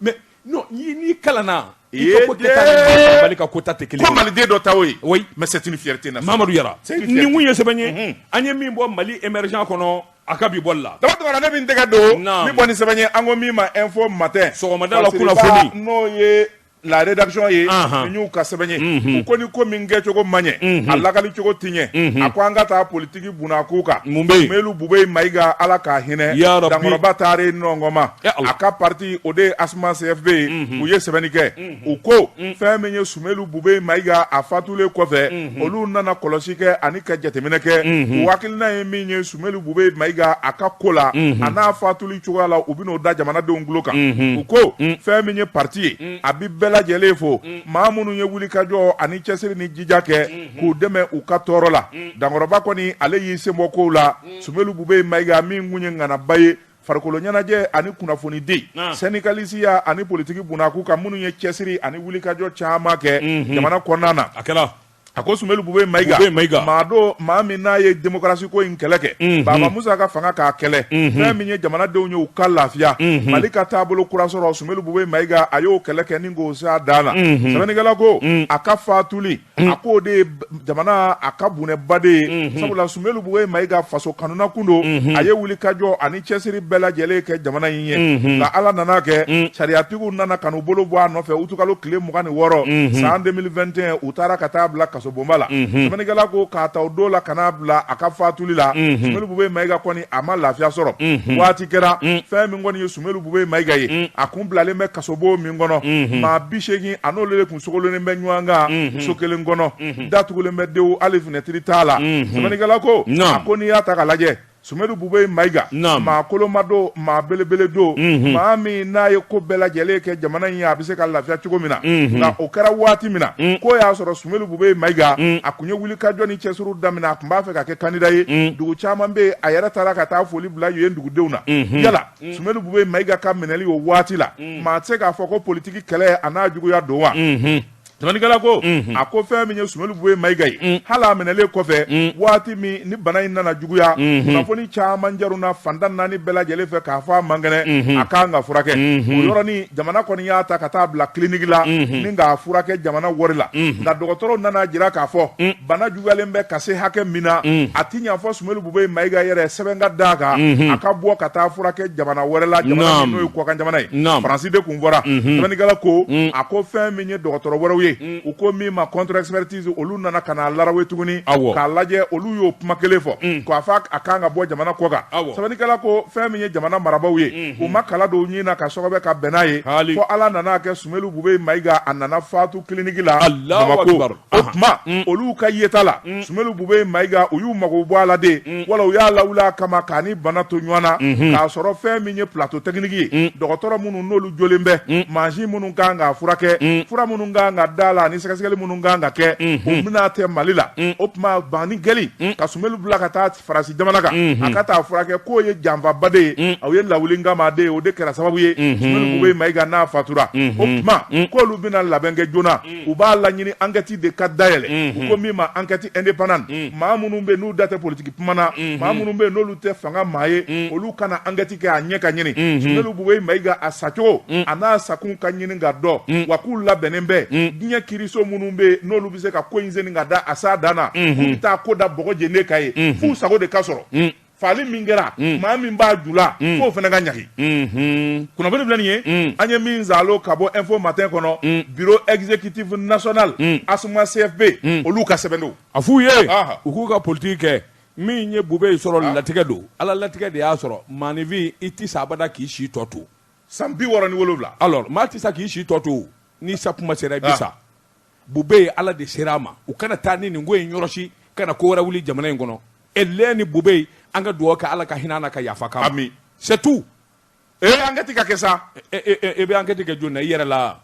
Mais non, n'i kalanna. I ka ko kɛta ni Mali ka kota tɛ kelen ye. Ko Maliden dɔ ta o ye. Oui. Mais c'est une fierté nationale. Mamadu Yara. Nin kun ye sɛbɛn ye. An ye min bɔ Mali émergent kɔnɔ, a ka bi bɔli la. Daba Tunkara, ne bɛ n tɛgɛ don. Min bɔ ni sɛbɛn ye, an ko min ma Info Matin. Sɔgɔmada la kunnafoni. N'o ye la rédaction ye, n y'u ka sɛbɛn ye. U ko ni ko min kɛcogo man ɲɛ, a lakali cogo ti ɲɛ, a ko an ka taa politiki bunakun kan. Mun bɛ yen? Soumeylou Boubèye Maïga, Ala k'a hinɛ. Dankɔrɔba taare nɔngɔma. A ka parti o de ye ASMA CFB ye, u ye sɛbɛnni kɛ. U ko fɛn min ye Soumeylou Boubèye Maïga a fatulen kɔfɛ, olu nana kɔlɔsi kɛ ani ka jateminɛ kɛ. U hakilina ye min ye Soumeylou Boubèye Maïga a ka ko la, a n'a fatuli cogoya la, u bɛn'o da jamanadenw tulo kan. U ko fɛn min ye parti ye, a bi bɛɛ lajɛlen fo, maa minnu ye wulikajɔ ani cɛsiri ni jija kɛ k'u dɛmɛ u ka tɔɔrɔ la. Dankɔrɔba kɔni ale y'i sen bɔ kow la. Soumeylou Boubèye Maïga min kun ye ŋanaba ye farikolo ɲɛnajɛ ani kunnafonidi, syndicalisiya ani politiki bunakun kan, minnu ye cɛsiri ani wulikajɔ caman kɛ jamana kɔnɔna na. A kɛra. A ko Soumeylou Boubèye Maïga, maa don maa min n'a ye démocratie ko in kɛlɛ kɛ, Baba Musa ka fanga k'a kɛlɛ, fɛn min ye jamanadenw ye u ka lafiya, Mali ka taabolo kura sɔrɔ, Soumeylou Boubèye Maïga a y'o kɛlɛ kɛ ni k'o s'a dan na. Sɛbɛnnikɛla ko a ka fatuli, a k'o de ye jamana a ka bunɛba de ye, sabula Soumeylou Boubèye Maïga faso kanuna kun don, a ye wulikajɔ ani cɛsiri bɛɛ lajɛlen kɛ jamana in ye. Nka Ala nana kɛ, sariyatigiw nana ka n'u bolo bɔ a nɔfɛ utukalo tile 26 san 2021, u taara ka taa bila kaso bonba la. Sɛbɛnnikɛla ko k'a ta o don la ka n'a bila a ka fatuli la, Soumeylou Boubèye Maïga kɔni a ma lafiya sɔrɔ. Waati kɛra, fɛn min kɔni ye Soumeylou Boubèye Maïga ye, a kun bilalen bɛ kasobon min kɔnɔ, maa 80 a n'olu de kun sogolonnen bɛ ɲɔgɔn kan so kelen kɔnɔ, datugulen bɛ dewu, hali fenêtre t'a la. Sɛbɛnnikɛla ko a ko n'i y'a ta k'a lajɛ, Sumelu Bubɛyi Mayiga maa koloma don maa belebele don maa min n'a ye ko bɛɛ lajɛlen kɛ jamana in ye a bɛ se ka lafiya cogo min na nka o kɛra waati min na k'o y'a sɔrɔ Sumelu Bubɛyi Mayiga a tun ye wulikajɔ ni cɛsiri daminɛ a tun b'a fɛ ka kɛ kandida ye dugu caman bɛ yen a yɛrɛ taara ka taa foli bila yen dugudenw na yala Sumelu Bubɛyi Mayiga ka minɛli o waati la maa tɛ se k'a fɔ ko politiki kɛlɛ a n'a juguya don wa Sɛbɛnnikɛla ko a ko fɛn min ye Sumelu Bubɛyi Mayiga ye hali a minɛlen kɔfɛ waati min ni bana in nana juguya kunnafoni caman jaruna fan tan naani bɛɛ lajɛlen fɛ k'a fɔ a man kɛnɛ a kan ka furakɛ o yɔrɔnin jamana kɔni y'a ta ka taa bila kiliniki la ni k'a furakɛ jamana wari la nka dɔgɔtɔrɔw nana jira k'a fɔ bana juguyalen bɛ ka se hakɛ min na a ti ɲa fɔ Sumelu Bubɛyi Mayiga yɛrɛ sɛbɛn ka d'a kan a ka bɔ ka taa furakɛ jamana wɛrɛ la jamana min n'o ye kɔkan jamana ye Faransi de kun fɔra sɛbɛnnikɛla ko a ko fɛn min ye dɔgɔtɔrɔ wɛrɛw ye u ko min ma contre expertise olu nana ka n'a larawe tuguni k'a lajɛ olu y'o kuma kelen fɔ k'a fɔ a kan ka bɔ jamana kɔ kan sɛbɛnnikɛla ko fɛn min ye jamana marabaaw ye u ma kala don ɲin na ka sɔgɔbɛ ka bɛn n'a ye fo Ala nana kɛ Sumelu Bubɛyi Mayiga a nana fatu kiliniki la Bamakɔ o tuma olu ka yeta la Sumelu Bubɛyi Mayiga u y'u mago bɔ a la de wala u y'a lawuli a kama k'a ni bana to ɲɔgɔn na k'a sɔrɔ fɛn min ye plateau technique ye dɔgɔtɔrɔ minnu n'olu jolen bɛ mansin minnu kan k'a furakɛ fura minnu kan ka d'a la ani sɛgɛsɛgɛli minnu kan ka kɛ o minɛn tɛ Mali la o tuma banni kɛli ka Sumelu bila ka taa Faransi jamana kan a ka taa furakɛ k'o ye janfaba de ye o ye lawuli kama de ye o de kɛra sababu ye Sumelu Bubɛyi Mayiga n'a fatura o tuma k'olu bɛna labɛn kɛ joona u b'a laɲini enquête de ka dayɛlɛ u ko min ma enquête indépendante maa minnu bɛ n'u da tɛ politiki kuma na maa minnu bɛ n'olu tɛ fanga maa ye olu ka na enquête kɛ a ɲɛ ka ɲini Sumelu Bubɛyi Mayiga a sacogo a n'a sakun ka ɲini ka dɔn wa k'u labɛnnen bɛ diɲɛ kiriso minnu bɛ n'olu bɛ se ka ko in seni ka da a s'a dan na k'u bɛ taa ko da bɔgɔ jenen kan yen f'u sago de ka sɔrɔ faali min kɛra maa min b'a ju la f'o fana ka ɲangi kunnafoni filɛ nin ye an ye min zalo ka bɔ Info Matin kɔnɔ bureau exécutif national ASMA CFP olu ka sɛbɛn don a f'u ye u k'u ka politiki kɛ min ye Bubɛyi sɔrɔ latigɛ don Ala latigɛ de y'a sɔrɔ maaninfin i tɛ sa abada k'i si tɔ to san 67 alors maa tɛ sa k'i si tɔ to ni sa kuma sera i bɛ sa Bubɛyi Ala de sera a ma u kana taa ni nin ko in yɔrɔ si kana ko wɛrɛ wuli jamana in kɔnɔ e lɛ ni Bubɛyi an ka dugawu kɛ Ala ka hinɛ a na ka yafa k'a ma. Ami. C'est tout. Ee enquête ka kɛ sa. E bɛ enquête kɛ jɔni na i yɛrɛ la.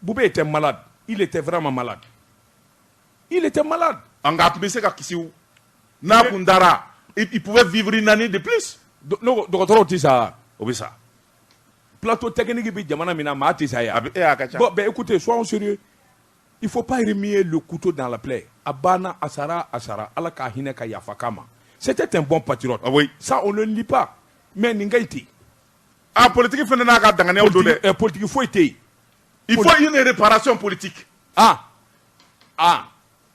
Bubɛyi était malade. Il était vraiment malade. Il était malade. Nka a tun bɛ se ka kisi o. N'a kun dara il pouvait vivre une année de plus. Dɔgɔtɔrɔw tɛ sa. O bɛ sa. Plateau technique bɛ jamana min na maa tɛ sa yan. A bɛ e a ka ca. Bon ben écoutez, soyons sérieux. Il faut pas remuer le couteau dans la plaie. A banna, a sara, a sara. Ala ka hinɛ ka yafa k'a ma. C'était un bon patriote. Ah oui. Ça on ne le nie pas. Mais nin ka ɲi ten. Ah politique fana n'a ka danganiyaw don dɛ. Politique foyi tɛ yen. Il faut une réparation politique. Ah. Ah.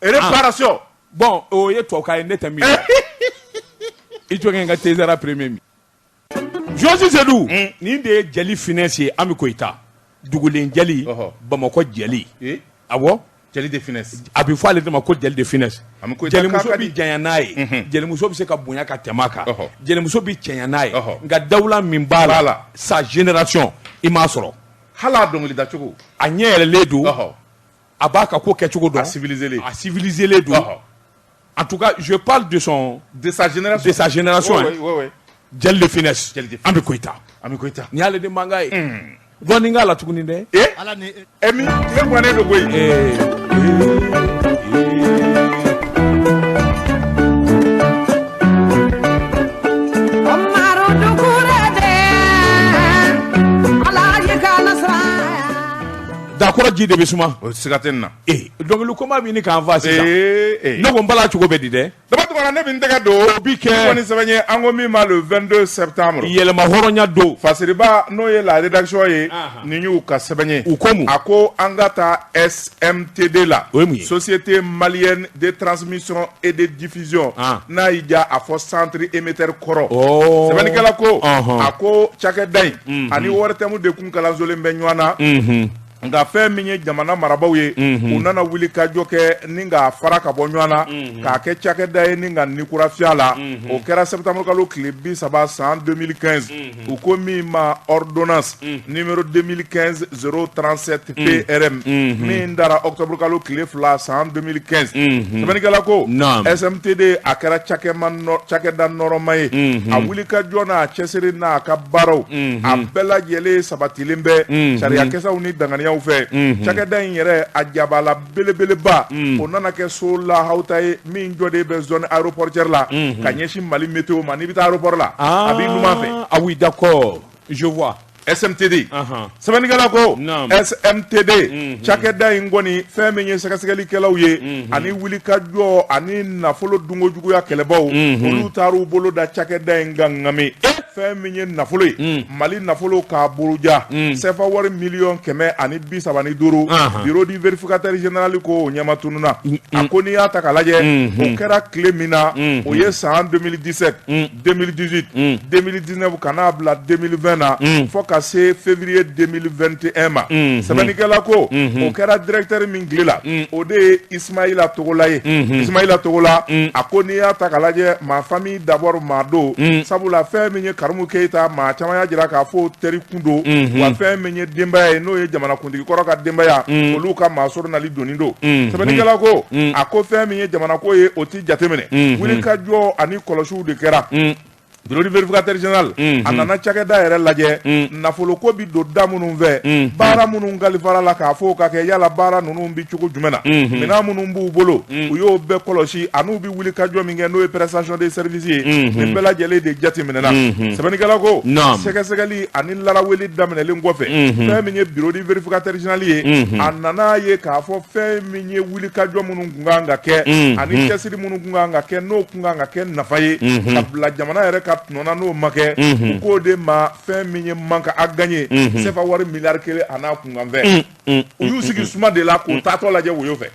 Réparation. Ah. Bon o ye tubabukan ye ne tɛ min dɔn. I jɔ kɛ n ka Tezara premier min. Josi Sedu nin de ye jeli finesse ye Ami Koyita dugulen jeli Bamakɔ jeli awɔ jeli de finesse a bɛ fɔ ale de ma ko jeli de finesse jelimuso bɛ janya n'a ye jelimuso bɛ se ka bonya ka tɛmɛ a kan jelimuso bɛ cɛɲa n'a ye nka dawula min b'a la sa génération i m'a sɔrɔ hali a dɔnkilida cogo a ɲɛ yɛlɛlen don a b'a ka ko kɛcogo dɔn a civilisé don. En tout cas, je parle de son de sa génération. De sa génération. Oui, oui, oui. Jeli de finesse. Ami Koyita. Ami Koyita. Nin y'ale de mankan ye. Dɔɔnin k'a la tuguni dɛ. Eh. Eh min tile guwannen don koyi. Eh. Dakɔrɔ ji de bɛ suma. O siga tɛ nin na. Ee dɔnkili koma bɛ ɲini k'an fa sisan. Ee ne ko n bala cogo bɛ di dɛ. Daba Tunkara ne bɛ n tɛgɛ don. O bi kɛ. Ni sɛbɛn ye an ko min ma le 22 septembre. Yɛlɛma hɔrɔnya don. Fasiriba n'o ye la rédaction ye. Nin y'u ka sɛbɛn ye. U ko mun. A ko an ka taa SMTD la. O ye mun ye. Société malienne de transmission et de diffusion. N'a y'i diya a fɔ centre émetteur kɔrɔ. Oh. Sɛbɛnnikɛla ko. A ko cakɛda in. Ani ORTM de kun kalansolen bɛ ɲɔgɔn na. Nka fɛn min ye jamana marabaaw ye, u nana wuli ka jɔ kɛ ni k'a fara ka bɔ ɲɔgɔn na, k'a kɛ cakɛda ye ni ka ni kura fiyɛ la. O kɛra septembre kalo tile 30 san 2015. U ko min ma ordonnance numéro 2015 037 PRM, min dara octobre kalo tile 2 san 2015. Sɛbɛnnikɛla ko SMTD a kɛra cakɛda nɔrɔma ye. A wuli ka jɔ n'a cɛsiri n'a ka baaraw, a bɛɛ lajɛlen sabatilen bɛ sariyakisɛw ni danganiyaw fɛ. Cakɛda in yɛrɛ, a jabala belebeleba, o nana kɛ so lahawuta ye min jɔlen bɛ zone aéroportuaire la ka ɲɛsin Mali météo ma. N'i bɛ taa aéroport la, a b'i numan fɛ. Ah oui, d'accord, je vois. SMTD, sɛbɛnnikɛla ko SMTD cakɛda in kɔni, fɛn min ye sɛgɛsɛgɛlikɛlaw ye ani wulikajɔ ani nafolo dunkojuguya kɛlɛbaw, olu taar'u bolo da cakɛda in kan ŋami. Fɛn min ye nafolo ye, Mali nafolo k'a buruja, sɛfa wari miliyɔn 135, bureau du vérificateur général ko o ɲɛma tununna. A ko n'i y'a ta k'a lajɛ, o kɛra tile min na, o ye san 2017, 2018, 2019 ka n'a bila 2020 na, fo ka se février 2021 ma. Sɛbɛnnikɛla ko o kɛra directeur min tile la, o de ye Ismaïla Togola ye. Ismaïla Togola, a ko n'i y'a ta k'a lajɛ, ma famille d'abord maa don, sabula fɛn min ye Karimu Keyita, maa caman y'a jira k'a fɔ teri kun don, wa fɛn min ye denbaya ye, n'o ye jamanakuntigi kɔrɔ ka denbaya, olu ka maa sɔrɔ nali doni don. Sɛbɛnnikɛla ko a ko fɛn min ye jamana ko ye, o ti jateminɛ. Wulikajɔ ani kɔlɔsiw de kɛra. Bureau du vérificateur général, a nana cakɛda yɛrɛ lajɛ, nafoloko bi don da minnu fɛ, baara minnu kalifara la k'a fɔ ka kɛ, yala baara ninnu bi cogo jumɛn na, minɛn minnu b'u bolo, u y'o bɛɛ kɔlɔsi, an'u bi wuli ka jɔ min kɛ, n'o ye prestation de service ye. Nin bɛɛ lajɛlen de jateminɛna. Sɛbɛnnikɛla ko sɛgɛsɛgɛli ani laraweli daminɛlen kɔfɛ, fɛn min ye bureau du vérificateur général ye, a nana ye k'a fɔ fɛn min ye wuli ka jɔ minnu kun kan ka kɛ ani cɛsiri minnu kun kan ka kɛ, n'o kun kan ka kɛ nafa ye ka bila jamana yɛrɛ ka tɔnɔ na, n'o ma kɛ, u k'o de ma fɛn min ye manque à gagner, sefa wari miliyari 1 a n'a kunkanfɛn. U y'u sigi suma de la k'o taatɔ lajɛ woyo fɛ.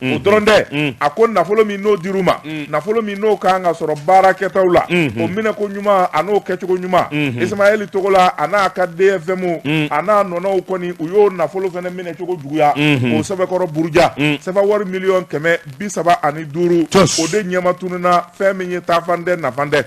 O dɔrɔn tɛ, a ko nafolo min n'o dir'u ma, nafolo min n'o kan ka sɔrɔ baarakɛtaw la, o minɛko ɲuman a n'o kɛcogo ɲuman, Ismaël Togola a n'a ka DFM a n'a nɔnɔw kɔni, u y'o nafolo fana minɛ cogo juguya k'o sɛbɛkɔrɔ buruja. Sefa wari miliyɔn 135, o de ɲɛma tununna. Fɛn min ye taafan tɛ, nafan tɛ.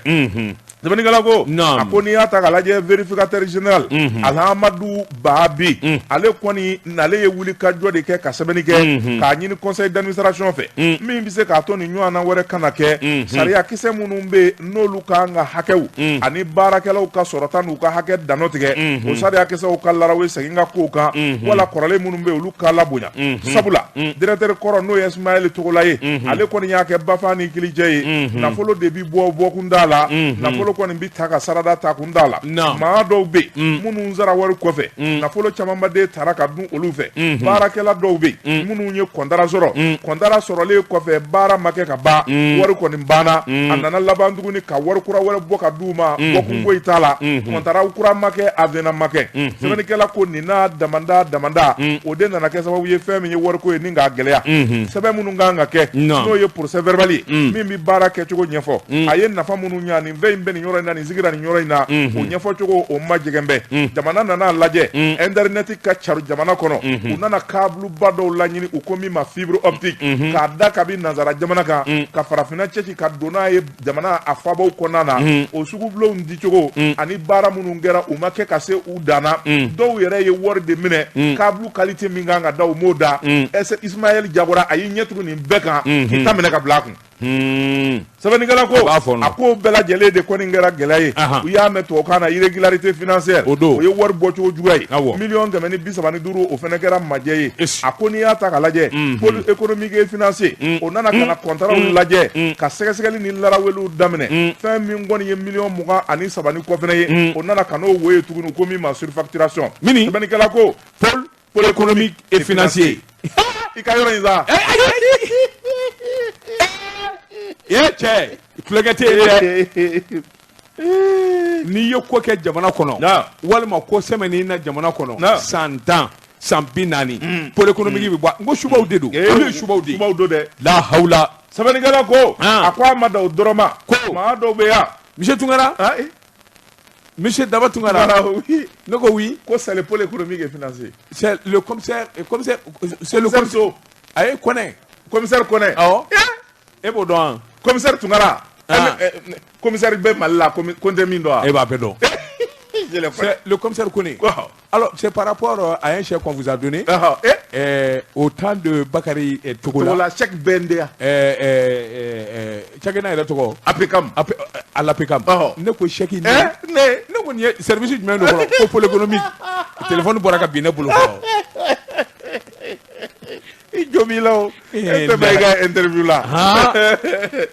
Sɛbɛnnikɛla ko a ko n'i y'a ta k'a lajɛ, vérificateur général Alhamadu Babi, ale kɔni n'ale ye wuli ka jɔ de kɛ ka sɛbɛnni kɛ k'a ɲini conseil d'administration fɛ, min bɛ se k'a to nin ɲɔgɔnna wɛrɛ kana kɛ. Sariya kisɛ minnu bɛ yen, n'olu kan ka hakɛw ani baarakɛlaw ka sɔrɔta n'u ka hakɛ danɔ tigɛ, o sariya kisɛw ka larawe segin ka kow kan, wala kɔrɔlen minnu bɛ yen, olu ka labonya. Sabula directeur kɔrɔ, n'o ye Ismaël Togola ye, ale kɔni y'a kɛ bafa ni kilijɛ ye. Nafolo de bi bɔ bɔkun t'a la, nafolo kɔni bi ta ka sarada ta kun t'a la. Maa dɔw bɛ yen minnu sara wari kɔfɛ, nafolo camanba de taara ka dun olu fɛ. Baarakɛla dɔw bɛ yen minnu ye kɔntara sɔrɔ, kɔntara sɔrɔlen kɔfɛ, baara ma kɛ ka ban, wari kɔni banna. A nana laban tuguni ka wari kura wɛrɛ bɔ ka d'u ma, bɔkun foyi t'a la, kɔntara kura ma kɛ, avenant ma kɛ. Sɛbɛnnikɛla ko nin n'a damanda damanda, o de nana kɛ sababu ye fɛn min ye wariko ye ni k'a gɛlɛya. Sɛbɛn minnu kan ka kɛ, n'o ye procès verbal ye min bɛ baara kɛcogo ɲɛfɔ, a ye nafa minnu ɲa, nin fɛn in bɛ nin yɔrɔ in na, nin sigira nin yɔrɔ in na, o ɲɛfɔcogo o ma jɛgɛn bɛ. Jamana nana lajɛ, internet ka cari jamana kɔnɔ, u nana câble ba dɔw laɲini, u ko min ma fibre optique, k'a da kabi nansara jamana kan ka farafinna cɛci ka don n'a ye jamana a fabaw kɔnɔna na. O sugubulonw dicogo ani baara minnu kɛra, u ma kɛ ka se u dan na. Dɔw yɛrɛ ye wari de minɛ, câble qualité min kan ka da, u m'o da. Ismaël Jagora, a y'i ɲɛ tugun nin bɛɛ kan k'i ta minɛ ka bila a kun. Sɛbɛnnikɛla ko a ko bɛɛ lajɛlen de kɔni kɛra gɛlɛya ye. U y'a mɛn tubabukan na irrégularité financière, o don o ye wari bɔcogo juguya ye. Miliyɔn 135, o fana kɛra majɛ ye. A ko n'i y'a ta k'a lajɛ, pôle économique et financier, o nana ka na kɔntaraw lajɛ ka sɛgɛsɛgɛli ni laraweliw daminɛ. Fɛn min kɔni ye miliyɔn 23 ni kɔ fana ye, o nana ka n'o wo ye tuguni ko min ma surfacturation. Sɛbɛnnikɛla ko pôle économique et financier, i ka yɔrɔ in sa. E cɛ, tulonkɛ tɛ yen dɛ. N'i ye ko kɛ jamana kɔnɔ, walima ko sɛmɛn'i na jamana kɔnɔ, san 10, san 40, pôle économique bɛ bɔ. N ko subaw de don, olu ye subaw de ye. Subaw don dɛ. La hawula. Sɛbɛnnikɛla ko a ko a ma dan o dɔrɔn ma, ko maa dɔw bɛ yan. Monsieur Tunkara. Monsieur Daba Tunkara. Oui. Ne ko oui. Ko c'est le pôle économique et financier. C'est le commissaire, commissaire, c'est le commissaire. Ayi, Kɔnɛ. Commissaire Kɔnɛ. Awɔ. E b'o dɔn wa? Commissaire Tunkara. Commissaire bɛ Mali la ko n tɛ min dɔn wa? E b'a bɛɛ dɔn. Je le connais. C'est le commissaire Kone. Alors, c'est par rapport à un chèque qu'on vous a donné. Au temps de Bakary Togola. Togola, chèque BNDA. Cakɛda yɛrɛ tɔgɔ? APCAM. À l'APCAM. Ne ko chèque in. Ne ko nin ye service jumɛn don fɔlɔ? Ko pôle économique. Téléphone bɔra ka bin ne bolo fɔlɔ. I jo b'i la o. E tɛ i ka interview la.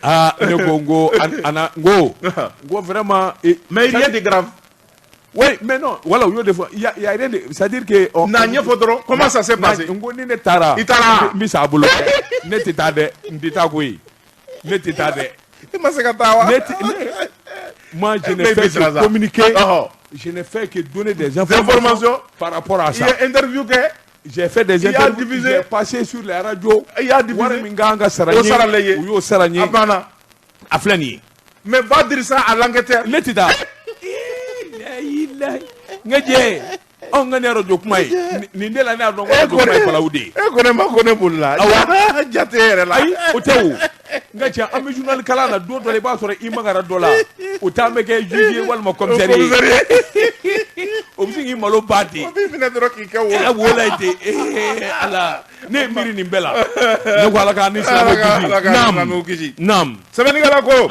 Ah, ne ko n ko ana n ko n ko vraiment. Mais rien de grave. Oui, mais non, voilà, u y'o de fɔ. Il y a rien de, c'est-à-dire que. Na ɲɛfɔ dɔrɔn, comment ça s'est passé? N ko ni ne taara. I taara. N bɛ sa a bolo. Ne tɛ taa dɛ, n tɛ taa koyi. Ne tɛ taa dɛ. I ma se ka taa wa? Ne tɛ, moi je n'ai fait que communiquer. Je n'ai fait que donner des informations par rapport à ça. I ye interview kɛ. J'ai fait des interviews, j'ai passé sur les radios. I y'a diffusé. Wari min kan ka sara n ye. O sarala i ye. U y'o sara n ye. A banna. A filɛ nin ye. Mais va dire ça à l'enquêteur. Ne tɛ taa. N ka jɛ anw ka nin arajo kuma ye nin de la ne y'a dɔn ko arajo kuma ye balawu de ye. E ko ne ma ko ne bolila. Awɔ jate yɛrɛ la. Ayi o tɛ o n ka cɛ an bɛ journal kalan na don dɔ la i b'a sɔrɔ i magara dɔ la o t'an bɛ kɛ juge ye walima commissaire ye. O bɛ se k'i malo ban ten. O b'i minɛ dɔrɔn k'i kɛ wo la. Wo la ten ee Ala ne ye miiri nin bɛɛ la ne ko Ala k'an ni silamɛw kisi. Naam. Sɛbɛnnikɛla ko.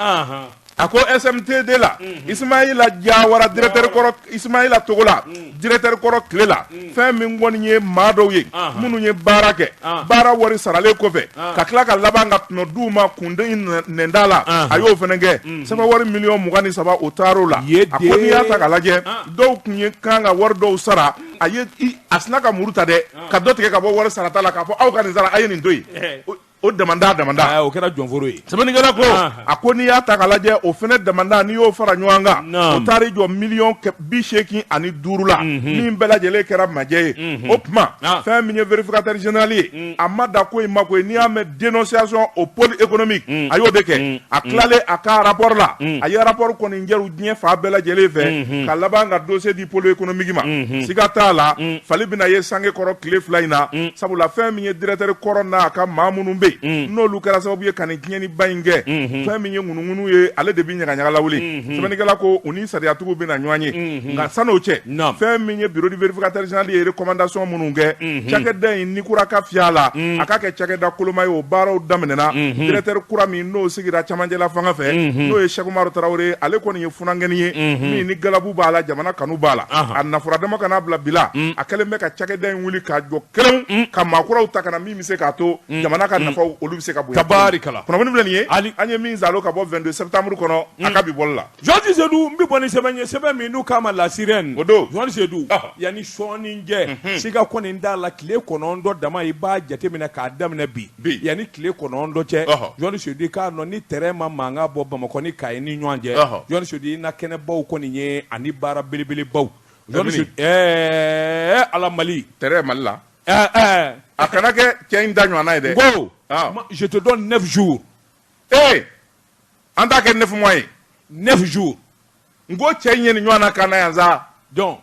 A ko SMTD la Ismaïla Diawara directeur kɔrɔ Ismaïla Togola directeur kɔrɔ tile la fɛn min kɔni ye maa dɔw ye minnu ye baara kɛ baara wari saralen kɔfɛ ka tila ka laban ka tɔnɔ d'u ma kunden nɛnda la a y'o fana kɛ sɛbɛn wari miliyɔn 23 o taar'o la a ko n'i y'a ta k'a lajɛ dɔw tun ye kan ka wari dɔw sara a ye a sina ka muru ta dɛ ka dɔ tigɛ ka bɔ wari sarata la k'a fɔ aw ka nin sara a ye nin to yen. O damanda damanda o kɛra jɔnforo ye. Sɛbɛnnikɛla ko a ko n'i y'a ta k'a lajɛ o fana damanda n'i y'o fara ɲɔgɔn kan o taar'i jɔ miliyɔn 85 la min bɛɛ lajɛlen kɛra majɛ ye. O tuma fɛn min ye vérificateur général ye a ma da ko in ma koyi n'i y'a mɛn dénonciation au pôle économique a y'o de kɛ a tilalen a ka rapport la a ye rapport kɔni jɛru diɲɛ fan bɛɛ lajɛlen fɛ ka laban ka dossier di pôle économique ma. Siga t'a la fali bɛna ye sange kɔrɔ tile 2 in na sabula fɛn min ye directeur kɔrɔ n'a ka maa minnu bɛ n'olu kɛra sababu ye ka nin tiɲɛniba in kɛ fɛn min ye ŋunuŋunu ye ale de bɛ ɲagaɲaga lawuli. Sɛbɛnnikɛla ko u ni sariyatigiw bɛna ɲɔgɔn ye nka san'o cɛ fɛn min ye bureau du vérificateur général ye recommandation minnu kɛ cakɛda in ni kura ka fiyɛ a la a ka kɛ cakɛda koloma ye o baaraw daminɛna directeur kura min n'o sigira camancɛla fanga fɛ n'o ye Cheikh Umaru Tarawele ale kɔni ye funankɛnin ye min ni galabu b'a la jamana kanu b'a la a nafura dama kana bila bi la a kɛlen bɛ ka cakɛda in wuli k'a jɔ kelen ka maakuraw ta ka na min bɛ se k'a to jamana ka nafa olu bɛ se ka bonya. Tabarikala. Kunnafoni filɛ nin ye an ye min zalo ka bɔ 22 septembre kɔnɔ a ka bi bɔli la. Georges Seydou n bɛ bɔ ni sɛbɛn ye sɛbɛn min n'u k'a ma La Sirène. O don. Georges Seydou yanni sɔɔni cɛ siga kɔni t'a la tile 9 dama i b'a jateminɛ k'a daminɛ bi. Yanni tile 9 cɛ Georges Seydou k'a dɔn ni terrain ma mankan bɔ Bamakɔ ni Kayi ni ɲɔgɔn cɛ Georges Seydou i na kɛnɛbaw kɔni ye ani baara belebelebaw. Georges Seydou Ala Mali. Terrain Mali la. A kana kɛ cɛ in da ɲɔgɔnna ye dɛ. Ko je te donne 9 jours. Ee an t'a kɛ 9 mois ye. 9 jours. N ko cɛ in ye nin ɲɔgɔnna kan na yan sa. Donc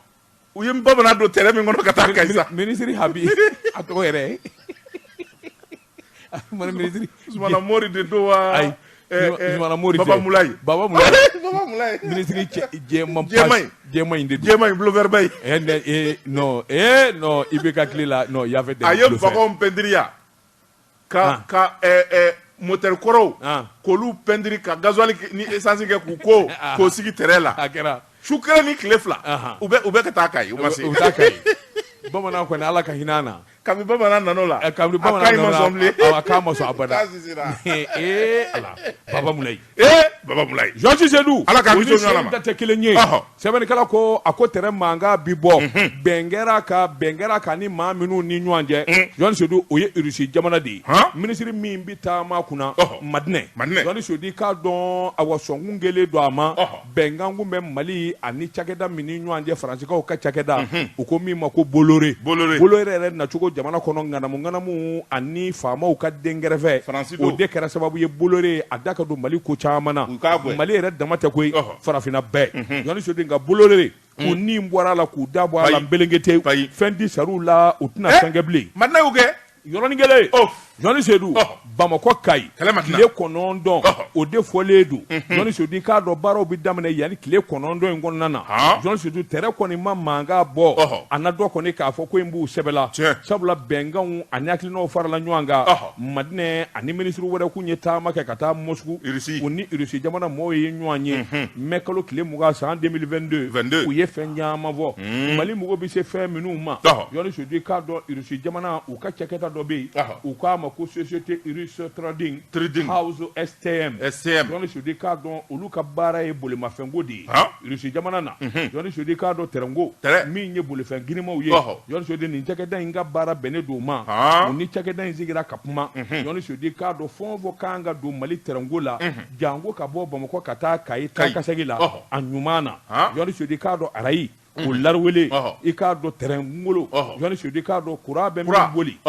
u ye bamanan don terrain min kɔnɔ ka taa Kayi sa. Ministre Habi a tɔgɔ yɛrɛ. Ministre Usumana Mori de don wa. Ayi. Usumana Mori tɛ. Baba Mulayi. Baba Mulayi. Baba Mulayi. Ministre jɛman. Jɛman in. Jɛman in de don. Jɛman in bluffeur ba in. Non non IBK tile la non il y avait des A ye wagon peinture yan. Ka moteur kɔrɔw k'olu peinture ka gasoil ni essence kɛ k'u ko k'o sigi terrain la. A kɛra. Su kelen ni tile 2. U bɛ ka taa Kayi u ma se. U bɛ taa Kayi. Bamanan kɔni Ala ka hinɛ an na. Kabi bamanan nan'o la. Kabi bamanan nan'o la. A k'a ma sɔn bilen. A k'a ma sɔn abada. Ala Baba Mulayi. Baba Mulayi. Georges Seydou. Ala k'an kisi o ɲɔgɔnna ma. O ni tɛ kelen ye. Sɛbɛnnikɛla ko a ko terrain mankan bi bɔ. Bɛn kɛra kan ni maa minnu ni ɲɔgɔn cɛ. Georges Seydou o ye Russie jamana de ye. Minisiri min bi taama kunna. Madinɛ. Georges Seydou k'a dɔn awa sɔnkun kɛlen don a ma. Bɛnkan kun bɛ Mali ani cakɛda min ni ɲɔgɔn cɛ Faransikaw ka cakɛda. U ko min ma ko Bolloré. Bolloré yɛrɛ nacogo jamana kɔnɔ ŋanamu ŋanamu ani faamaw ka dɛnkɛrɛfɛ, o de kɛra sababu ye Bolloré a da ka don Mali ko caman na. Mali yɛrɛ dama tɛ koyi, farafinna bɛɛ. Jɔni Sedu, nka Bolloré, u ni bɔra a la k'u da bɔ a la nbelengete, fɛn di sar'u la, u tɛna fɛn kɛ bilen. Madina y'u kɛ. Yɔrɔnin kelen, Jɔni Sedu, Bamakɔ Kayi, tile 9, o de fɔlen don. Jɔni Sedu, i k'a dɔn baaraw bɛ daminɛ yanni tile 9 in kɔnɔna na. Jɔni Sedu, tɛrɛ kɔni ma mankan bɔ a na dɔ kɔni k'a fɔ ko in b'u sɛbɛ la, sabula bɛnkanw ani hakilinaw farala ɲɔgɔn kan. Madinɛ ani minisiri wɛrɛ kun ye taama kɛ ka taa Moscou, u ni Irisi jamana mɔgɔw ye ɲɔgɔn ye mɛ kalo tile 20 san 2022. U ye fɛn caman fɔ Mali mɔgɔw bɛ se fɛn minnu ma. Jɔni Sedu, i k'a dɔn Irisi jamana, u ka cakɛda dɔ bɛ yen, u k'a ma ko Société Russe Trading House STM. Jɔni Sedu, i k'a dɔn olu ka baara ye bolimafɛnko de ye Irisi jamana na. Jɔni Sedu, i k'a dɔn tɛrɛnko min ye bolifɛn girinmaw ye, Jɔni Sedu, nin cakɛda in ka baara bɛnnen don o ma. U ni cakɛda in sigira ka kuma. Jɔni Sedu, i k'a dɔn fɛn o fɛn kan ka don Mali tɛrɛnko la, janko ka bɔ Bamakɔ ka taa Kayi taa ka segin la a ɲuman na. Jɔni Sedu, i k'a dɔn arayi o lariwele, i k'a dɔn tɛrɛn kunkolo. Jɔni Sedu, i k'a dɔn kuran bɛ min boli,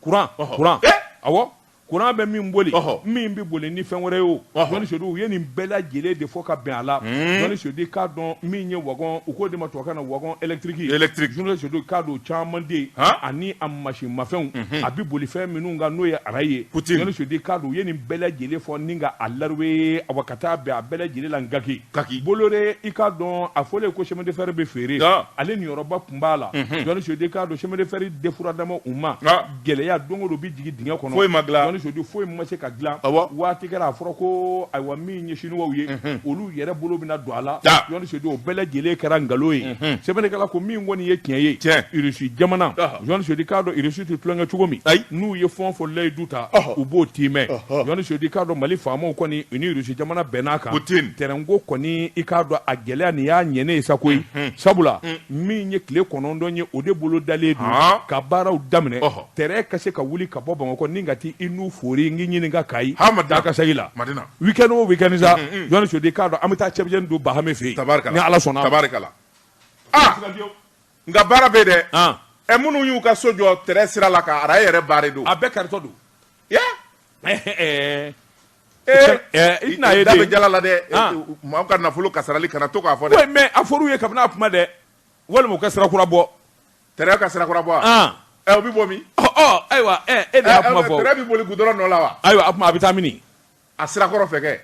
kuran kuran, awɔ, kuran bɛ min boli, min bɛ boli ni fɛn wɛrɛ ye o. Jɔni Sedu, u ye nin bɛɛ lajɛlen de fɔ ka bɛn a la. Jɔni Sedu, i k'a dɔn min ye wagon, u k'o de ma tubabukan na wagon électrique. Électrique. Jɔni Sedu, i k'a dɔn caman de yen ani a masinmafɛnw a bɛ boli fɛn minnu kan, n'o ye arayi ye. Jɔni Sedu, i k'a dɔn u ye nin bɛɛ lajɛlen fɔ ni ka a lariwe, awa, ka taa bɛn a bɛɛ lajɛlen la. Nkaki Kaki. Bolloré, i k'a dɔn a fɔlen ko chemin de fer bɛ feere, ale niyɔrɔba tun b'a la. Jɔni Sedu, i k'a dɔn chemin de fer de furadama u ma gɛlɛya, don o don bɛ jigin dingɛ kɔnɔ. Foyi ma dilan. Jɔni Sedu, foyi ma se ka dilan. Waati kɛra, a fɔra ko ayiwa, min ye Siniwaw ye, olu yɛrɛ bolo bɛna don a la. Jɔni Sedu, o bɛɛ lajɛlen kɛra nkalon ye. Sɛbɛnnikɛla ko min kɔni ye tiɲɛ ye, Irisi jamana, Jɔni Sedu, i k'a dɔn Irisi tɛ tulonkɛ cogo min, n'u ye fɛn o fɛn layidu ta, u b'o tiimɛ. Jɔni Sedu, i k'a dɔn Mali faamaw kɔni, u ni Irisi jamana bɛnn'a kan. Tɛrɛnko kɔni, i k'a dɔn a gɛlɛya nin y'a ɲɛnen ye sa koyi, sabula min ye tile 9 ye, o de bolo dalen don ka baaraw daminɛ, tɛrɛn ka se ka wuli ka bɔ Bamakɔ ni ka taa i n'u fori n k'i ɲininka Kayi taa ka segin la. Week-end o week-end sa, Jɔni Sedu, i k'a dɔn an bɛ taa cɛbijɛni don Bahame fɛ yen ni Ala sɔnna. Tabarikala. Ah, nka baara bɛ dɛ. Ɛ, minnu y'u ka so jɔ tɛrɛn sira la ka araye yɛrɛ baare don. A bɛɛ karitɔ don. Ee i tɛna ye da bɛ jala la dɛ, maaw ka nafolo kasarali kana to k'a fɔ dɛ. Oui, mais a fɔr'u ye kabini a kuma dɛ, walima u ka sira kura bɔ. Tɛrɛn ka sira kura bɔ wa? Ɛ, o bɛ bɔ min? Ɔ, ayiwa, ɛ, e de y'a kuma fɔ. Tɛrɛn bɛ boli goudron nɔ la wa? Ayiwa, a kuma a bɛ taa mini? A sira kɔrɔ fɛ kɛ.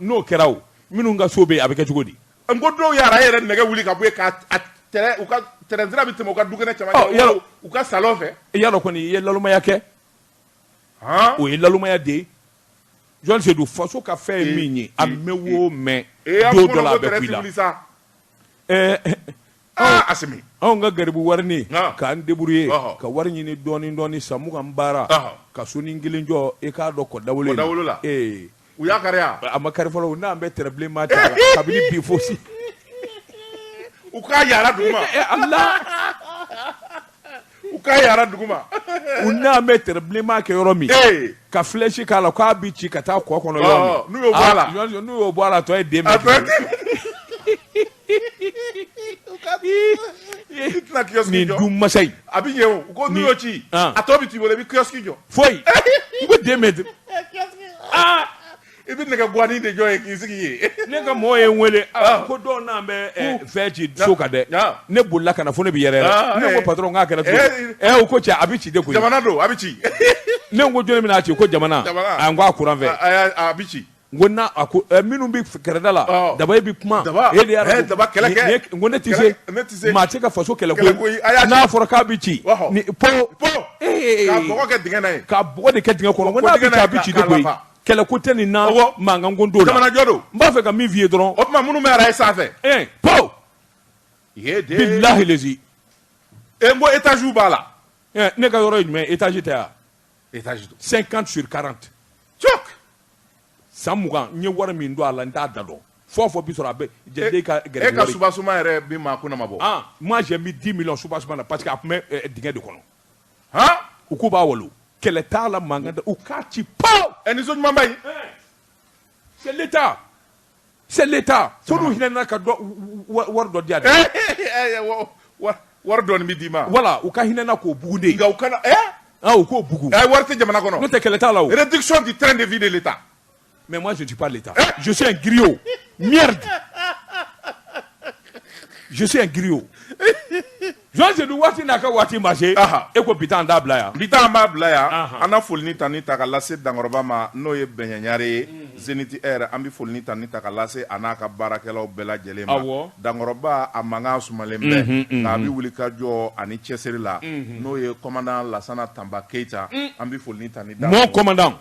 N'o kɛra o, minnu ka so bɛ yen, a bɛ kɛ cogo di? N ko dɔw ye araye yɛrɛ nɛgɛ wuli ka bɔ yen ka a tɛrɛn, u ka tɛrɛn sira bɛ tɛmɛ u ka dukɛnɛ cɛmancɛ, u ka salon fɛ. I y'a dɔn kɔni, i ye nalomaya kɛ. O ye nalomaya de ye. Jɔn Sedu, faso ka fɛn ye min ye, a mɛn o mɛn, don dɔ la a bɛ ku i la. Asimi, anw ka garibu wari ni k'an débrouiller ka wari ɲini dɔɔni dɔɔni, san 20 baara ka sonin kelen jɔ, i k'a dɔn kɔdawolo la. Ee, u y'a kari. A ma kari fɔlɔ. N'an bɛ tɛrɛ bilen ma ta kabini bi fo si. U k'a yara duguma. Ala. U k'a yara duguma. U n'an bɛ tɛrɛ bilenman kɛ yɔrɔ min, ka flèche k'a la k'a bi ci ka taa kɔ kɔnɔ yɔrɔ min, n'u y'o bɔ a la, n'u y'o bɔ a la, a tɔ ye den bɛ. I tɛna kiosque jɔ. Nin dun masa in. A bɛ ɲɛ o, u ko n'u y'o ci, a tɔ bɛ t'i bolo, i bɛ kiosque jɔ. Foyi, u bɛ den bɛ. I bɛ nɛgɛ guwanin de jɔ yen k'i sigi yen. Ne ka mɔgɔw ye n wele ko dɔw n'an bɛ fɛn ci so kan dɛ, ne bolila ka na fo ne bɛ yɛrɛ yɛrɛ. Ne ko patron, k'a kɛra cogo di? Ɛ, o ko cɛ, a bɛ ci de koyi. Jamana don, a bɛ ci. Ne ko jɔnni bɛna ci? Ko jamana. A n ko a courant fɛ. A bɛ ci. N ko n'a a ko minnu bɛ kɛrɛda la, daba bɛ kuma. Daba e de y'a daba kɛlɛ kɛ. N ko ne tɛ se. Ne tɛ se. Maa tɛ ka faso kɛlɛ koyi. N'a fɔra k'a bɛ ci. Ni po po. Ka bɔgɔ kɛ dingɛ na yen. Ka bɔgɔ de kɛ dingɛ kɔnɔ. N ko n'a bɛ ci, a bɛ ci de koyi. Kɛlɛko tɛ nin na, mankan ko t'o la. Jamana jɔ don. N b'a fɛ ka min f'i ye dɔrɔn. O tuma minnu bɛ araye sanfɛ. Ɛ, po. Bilahi lezi. E, n ko étage b'a la. Ɛ, ne ka yɔrɔ ye jumɛn ye? Étage tɛ wa? Étage don. 50 sur 40. Cok. San 20, n ye wari min don a la, n t'a da dɔn. Fɔ o fɔ bi sɔrɔ a bɛ jɛden ka gɛrɛ. E ka soubassement yɛrɛ bɛ maa kunna ma bɔ. Ah, moi j'ai mis 10 millions soubassement na parce que a tun bɛ dingɛ de kɔnɔ. Han. U k'u b'a walo. Kɛlɛ t'a la, mankan tɛ, u k'a ci paw. Ɛ, ni so ɲumanba in. C'est l'État. C'est l'État. Fo n'u hinɛna ka dɔ wari dɔ di yan. Wari Wari dɔɔni bɛ d'i ma. Voilà, u ka hinɛ n na k'o bugun de. Nka u kana Ah, u k'o bugun. Ɛ, wari tɛ jamana kɔnɔ. N'o tɛ, kɛlɛ t'a la o. Réduction du train de vie de l'État. Mais moi, je ne suis pas l'État. Je suis un griot. Merde. Je suis un griot. Joël Seydou, waati n'a ka waati ma se. E ko bi t'an t'a bila yan. Bi ta, an b'a bila yan. Aha. An na foli ni tani ta ka lase Dankɔrɔba ma, n'o ye Bɛɲɛɲare ye, Zenith Air. An bɛ foli ni tani ta ka lase a n'a ka baarakɛlaw bɛɛ lajɛlen ma. Dankɔrɔba, a mankan sumalen bɛ, nka a bɛ wuli ka jɔ ani cɛsiri la, n'o ye commandant Lasana Tanba Keyita. An bɛ foli ni tani d'a ma. Mon commandant.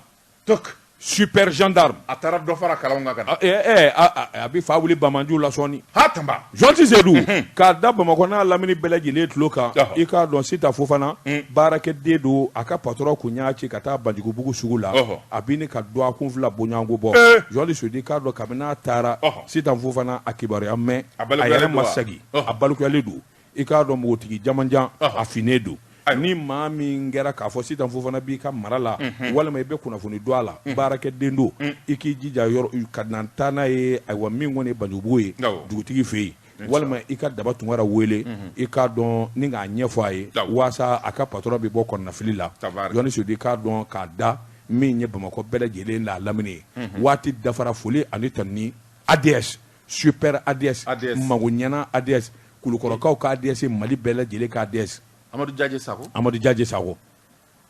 Tok. Super gendarme. A taara dɔ fara kalanw kan ka na. Ah, eh, eh, ah, ah, a bɛ fa wuli bamanjiw la sɔɔni. Ha, Tanba. Joël Seydou, k'a da Bamakɔ n'a lamini bɛɛ lajɛlen tulo kan, i k'a dɔn Sita Fofana baarakɛden don. A ka patron kun y'a ci ka taa Banjugubugu sugu la. A bɛ ni ka dɔgɔkun 2 bɔɲɔgɔnko bɔ. Joël Seydou, i k'a dɔn kabini n'a taara, Sita Fofana a kibaruya mɛn. A a balikuyalen yɛrɛ don ma wa? segin. A balikuyalen don. I k'a dɔn npogotigi jamanjan, a finnen don. Ni maa min kɛra k'a fɔ Sitan Fofana b'i ka mara la, walima i bɛ kunnafoni don a la, baarakɛden don, i k'i jija yɔrɔ ka na taa n'a ye. Ayiwa, min kɔni ye Banjugubugu ye, dugutigi fɛ yen, walima i ka Daba Tunkara wele, i k'a dɔn ni k'a ɲɛfɔ a ye, waasa a ka patron bɛ bɔ kɔnɔnafili la. Jɔnni Seydou, i k'a dɔn k'a da min ye Bamakɔ bɛɛ lajɛlen n'a lamini ye, waati dafara. Foli ani tanuni, ADS, super ADS, mago ɲɛna ADS, Kulukɔrɔkaw ka ADS, Mali bɛɛ lajɛlen ka ADS. Amadou Diadje Sakho. Amadou Diadje Sakho,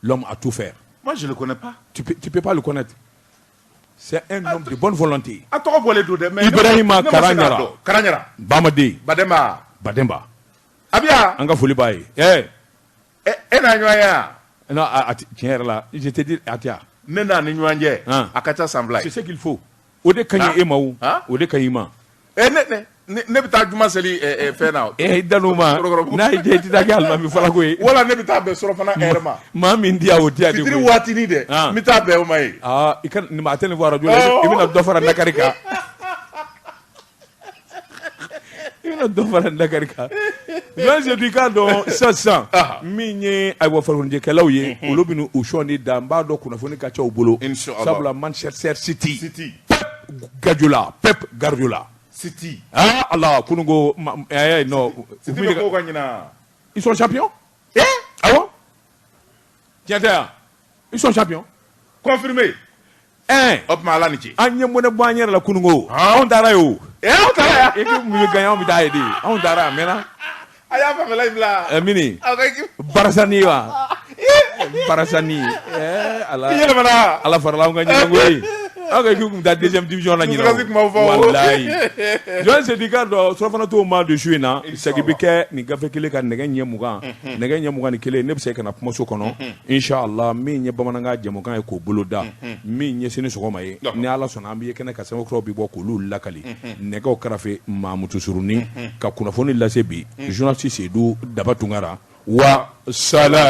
l'homme à tout faire. Moi, je le connais pas. Tu peux pas le connaître. C'est un homme de bonne volonté. A tɔgɔ bɔlen don dɛ, mais Ibrahima ne ma se k'a Karanyara. dɔn. Karanyara. Bamaden. Bademba. Bademba. Abiya. An ka foli b'a ye. Eh. E n'a ɲɔgɔn ye wa? Non, a tiɲɛ yɛrɛ la, je te dis, a tɛ yan. Ne n'a ni ɲɔgɔn cɛ, a ka ca san 2 C'est ye. ce qu'il faut. O de ka ɲi e ma o. O de ka ɲi i ma. Eh, ne bɛ taa juma seli fɛn na. Eh, i dan'o ma. N'a y'i diya, i tɛ taa kɛ alimami falako ye. Wala ne bɛ taa bɛn surɔfana heure ma. Maa min di yan, o di yan de Fitiri koyi. waatinin dɛ, n bɛ taa bɛn o ma yen. Aa, i ka nin, a tɛ nin fɔ arajo la, i bɛna dɔ fara nakari kan. I bɛna dɔ fara nakari kan. Joël Seydou, i k'a dɔn sisan sisan min ye, ayiwa, farikoloɲɛnajɛkɛlaw ye, olu bɛ u sɔn da. N b'a dɔn kunnafoni ka ca u bolo. Sabula Manchester City. City. Pep Guardiola, Pep Guardiola. City. Ah Allah, kununko eh non. City bɛ ko ka ɲina. Ils sont champions. Eh? Awɔ. Tiɲɛ tɛ yan? Ils sont champions. Confirmé. Ɛn. O tuma, Ala ni ce. An ye mɔnɛ bɔ an yɛrɛ la kununko. Anw taara yen o. Eh, aw taara yan. Équipe min bɛ gagner, anw bɛ taa yen de. Anw taara a mɛnna. A y'a fanfɛla in bila. Ɛ mini. Aw ka équipe. Barasani wa. Barasani. Ɛɛ Ala. I yɛlɛmana. Ala farala anw ka ɲinɛ koyi. Aw ka équipe tun bɛ taa deuxième division la ɲinɛ o. Dusukasi kumaw fɔ o. Walayi. Joël Seydou, i k'a dɔn surafana t'o ma de su in na. Segin bɛ kɛ nin gafe kelen ka nɛgɛ ɲɛ 20. Nɛgɛ ɲɛ 21, ne bɛ se ka na kumaso kɔnɔ. Inshallah, min ye bamanankan jɛmukan ye k'o bolo da. Min ye sini sɔgɔma ye. Ni Ala sɔnna, an bɛ ye kɛnɛ ka sɛbɛn bɛ bɔ k'olu lakali. Nɛgɛw karafe Mamutu Surunin ka kunnafoni lase bi. Journaliste Seydou Daba Tunkara. Wa salam.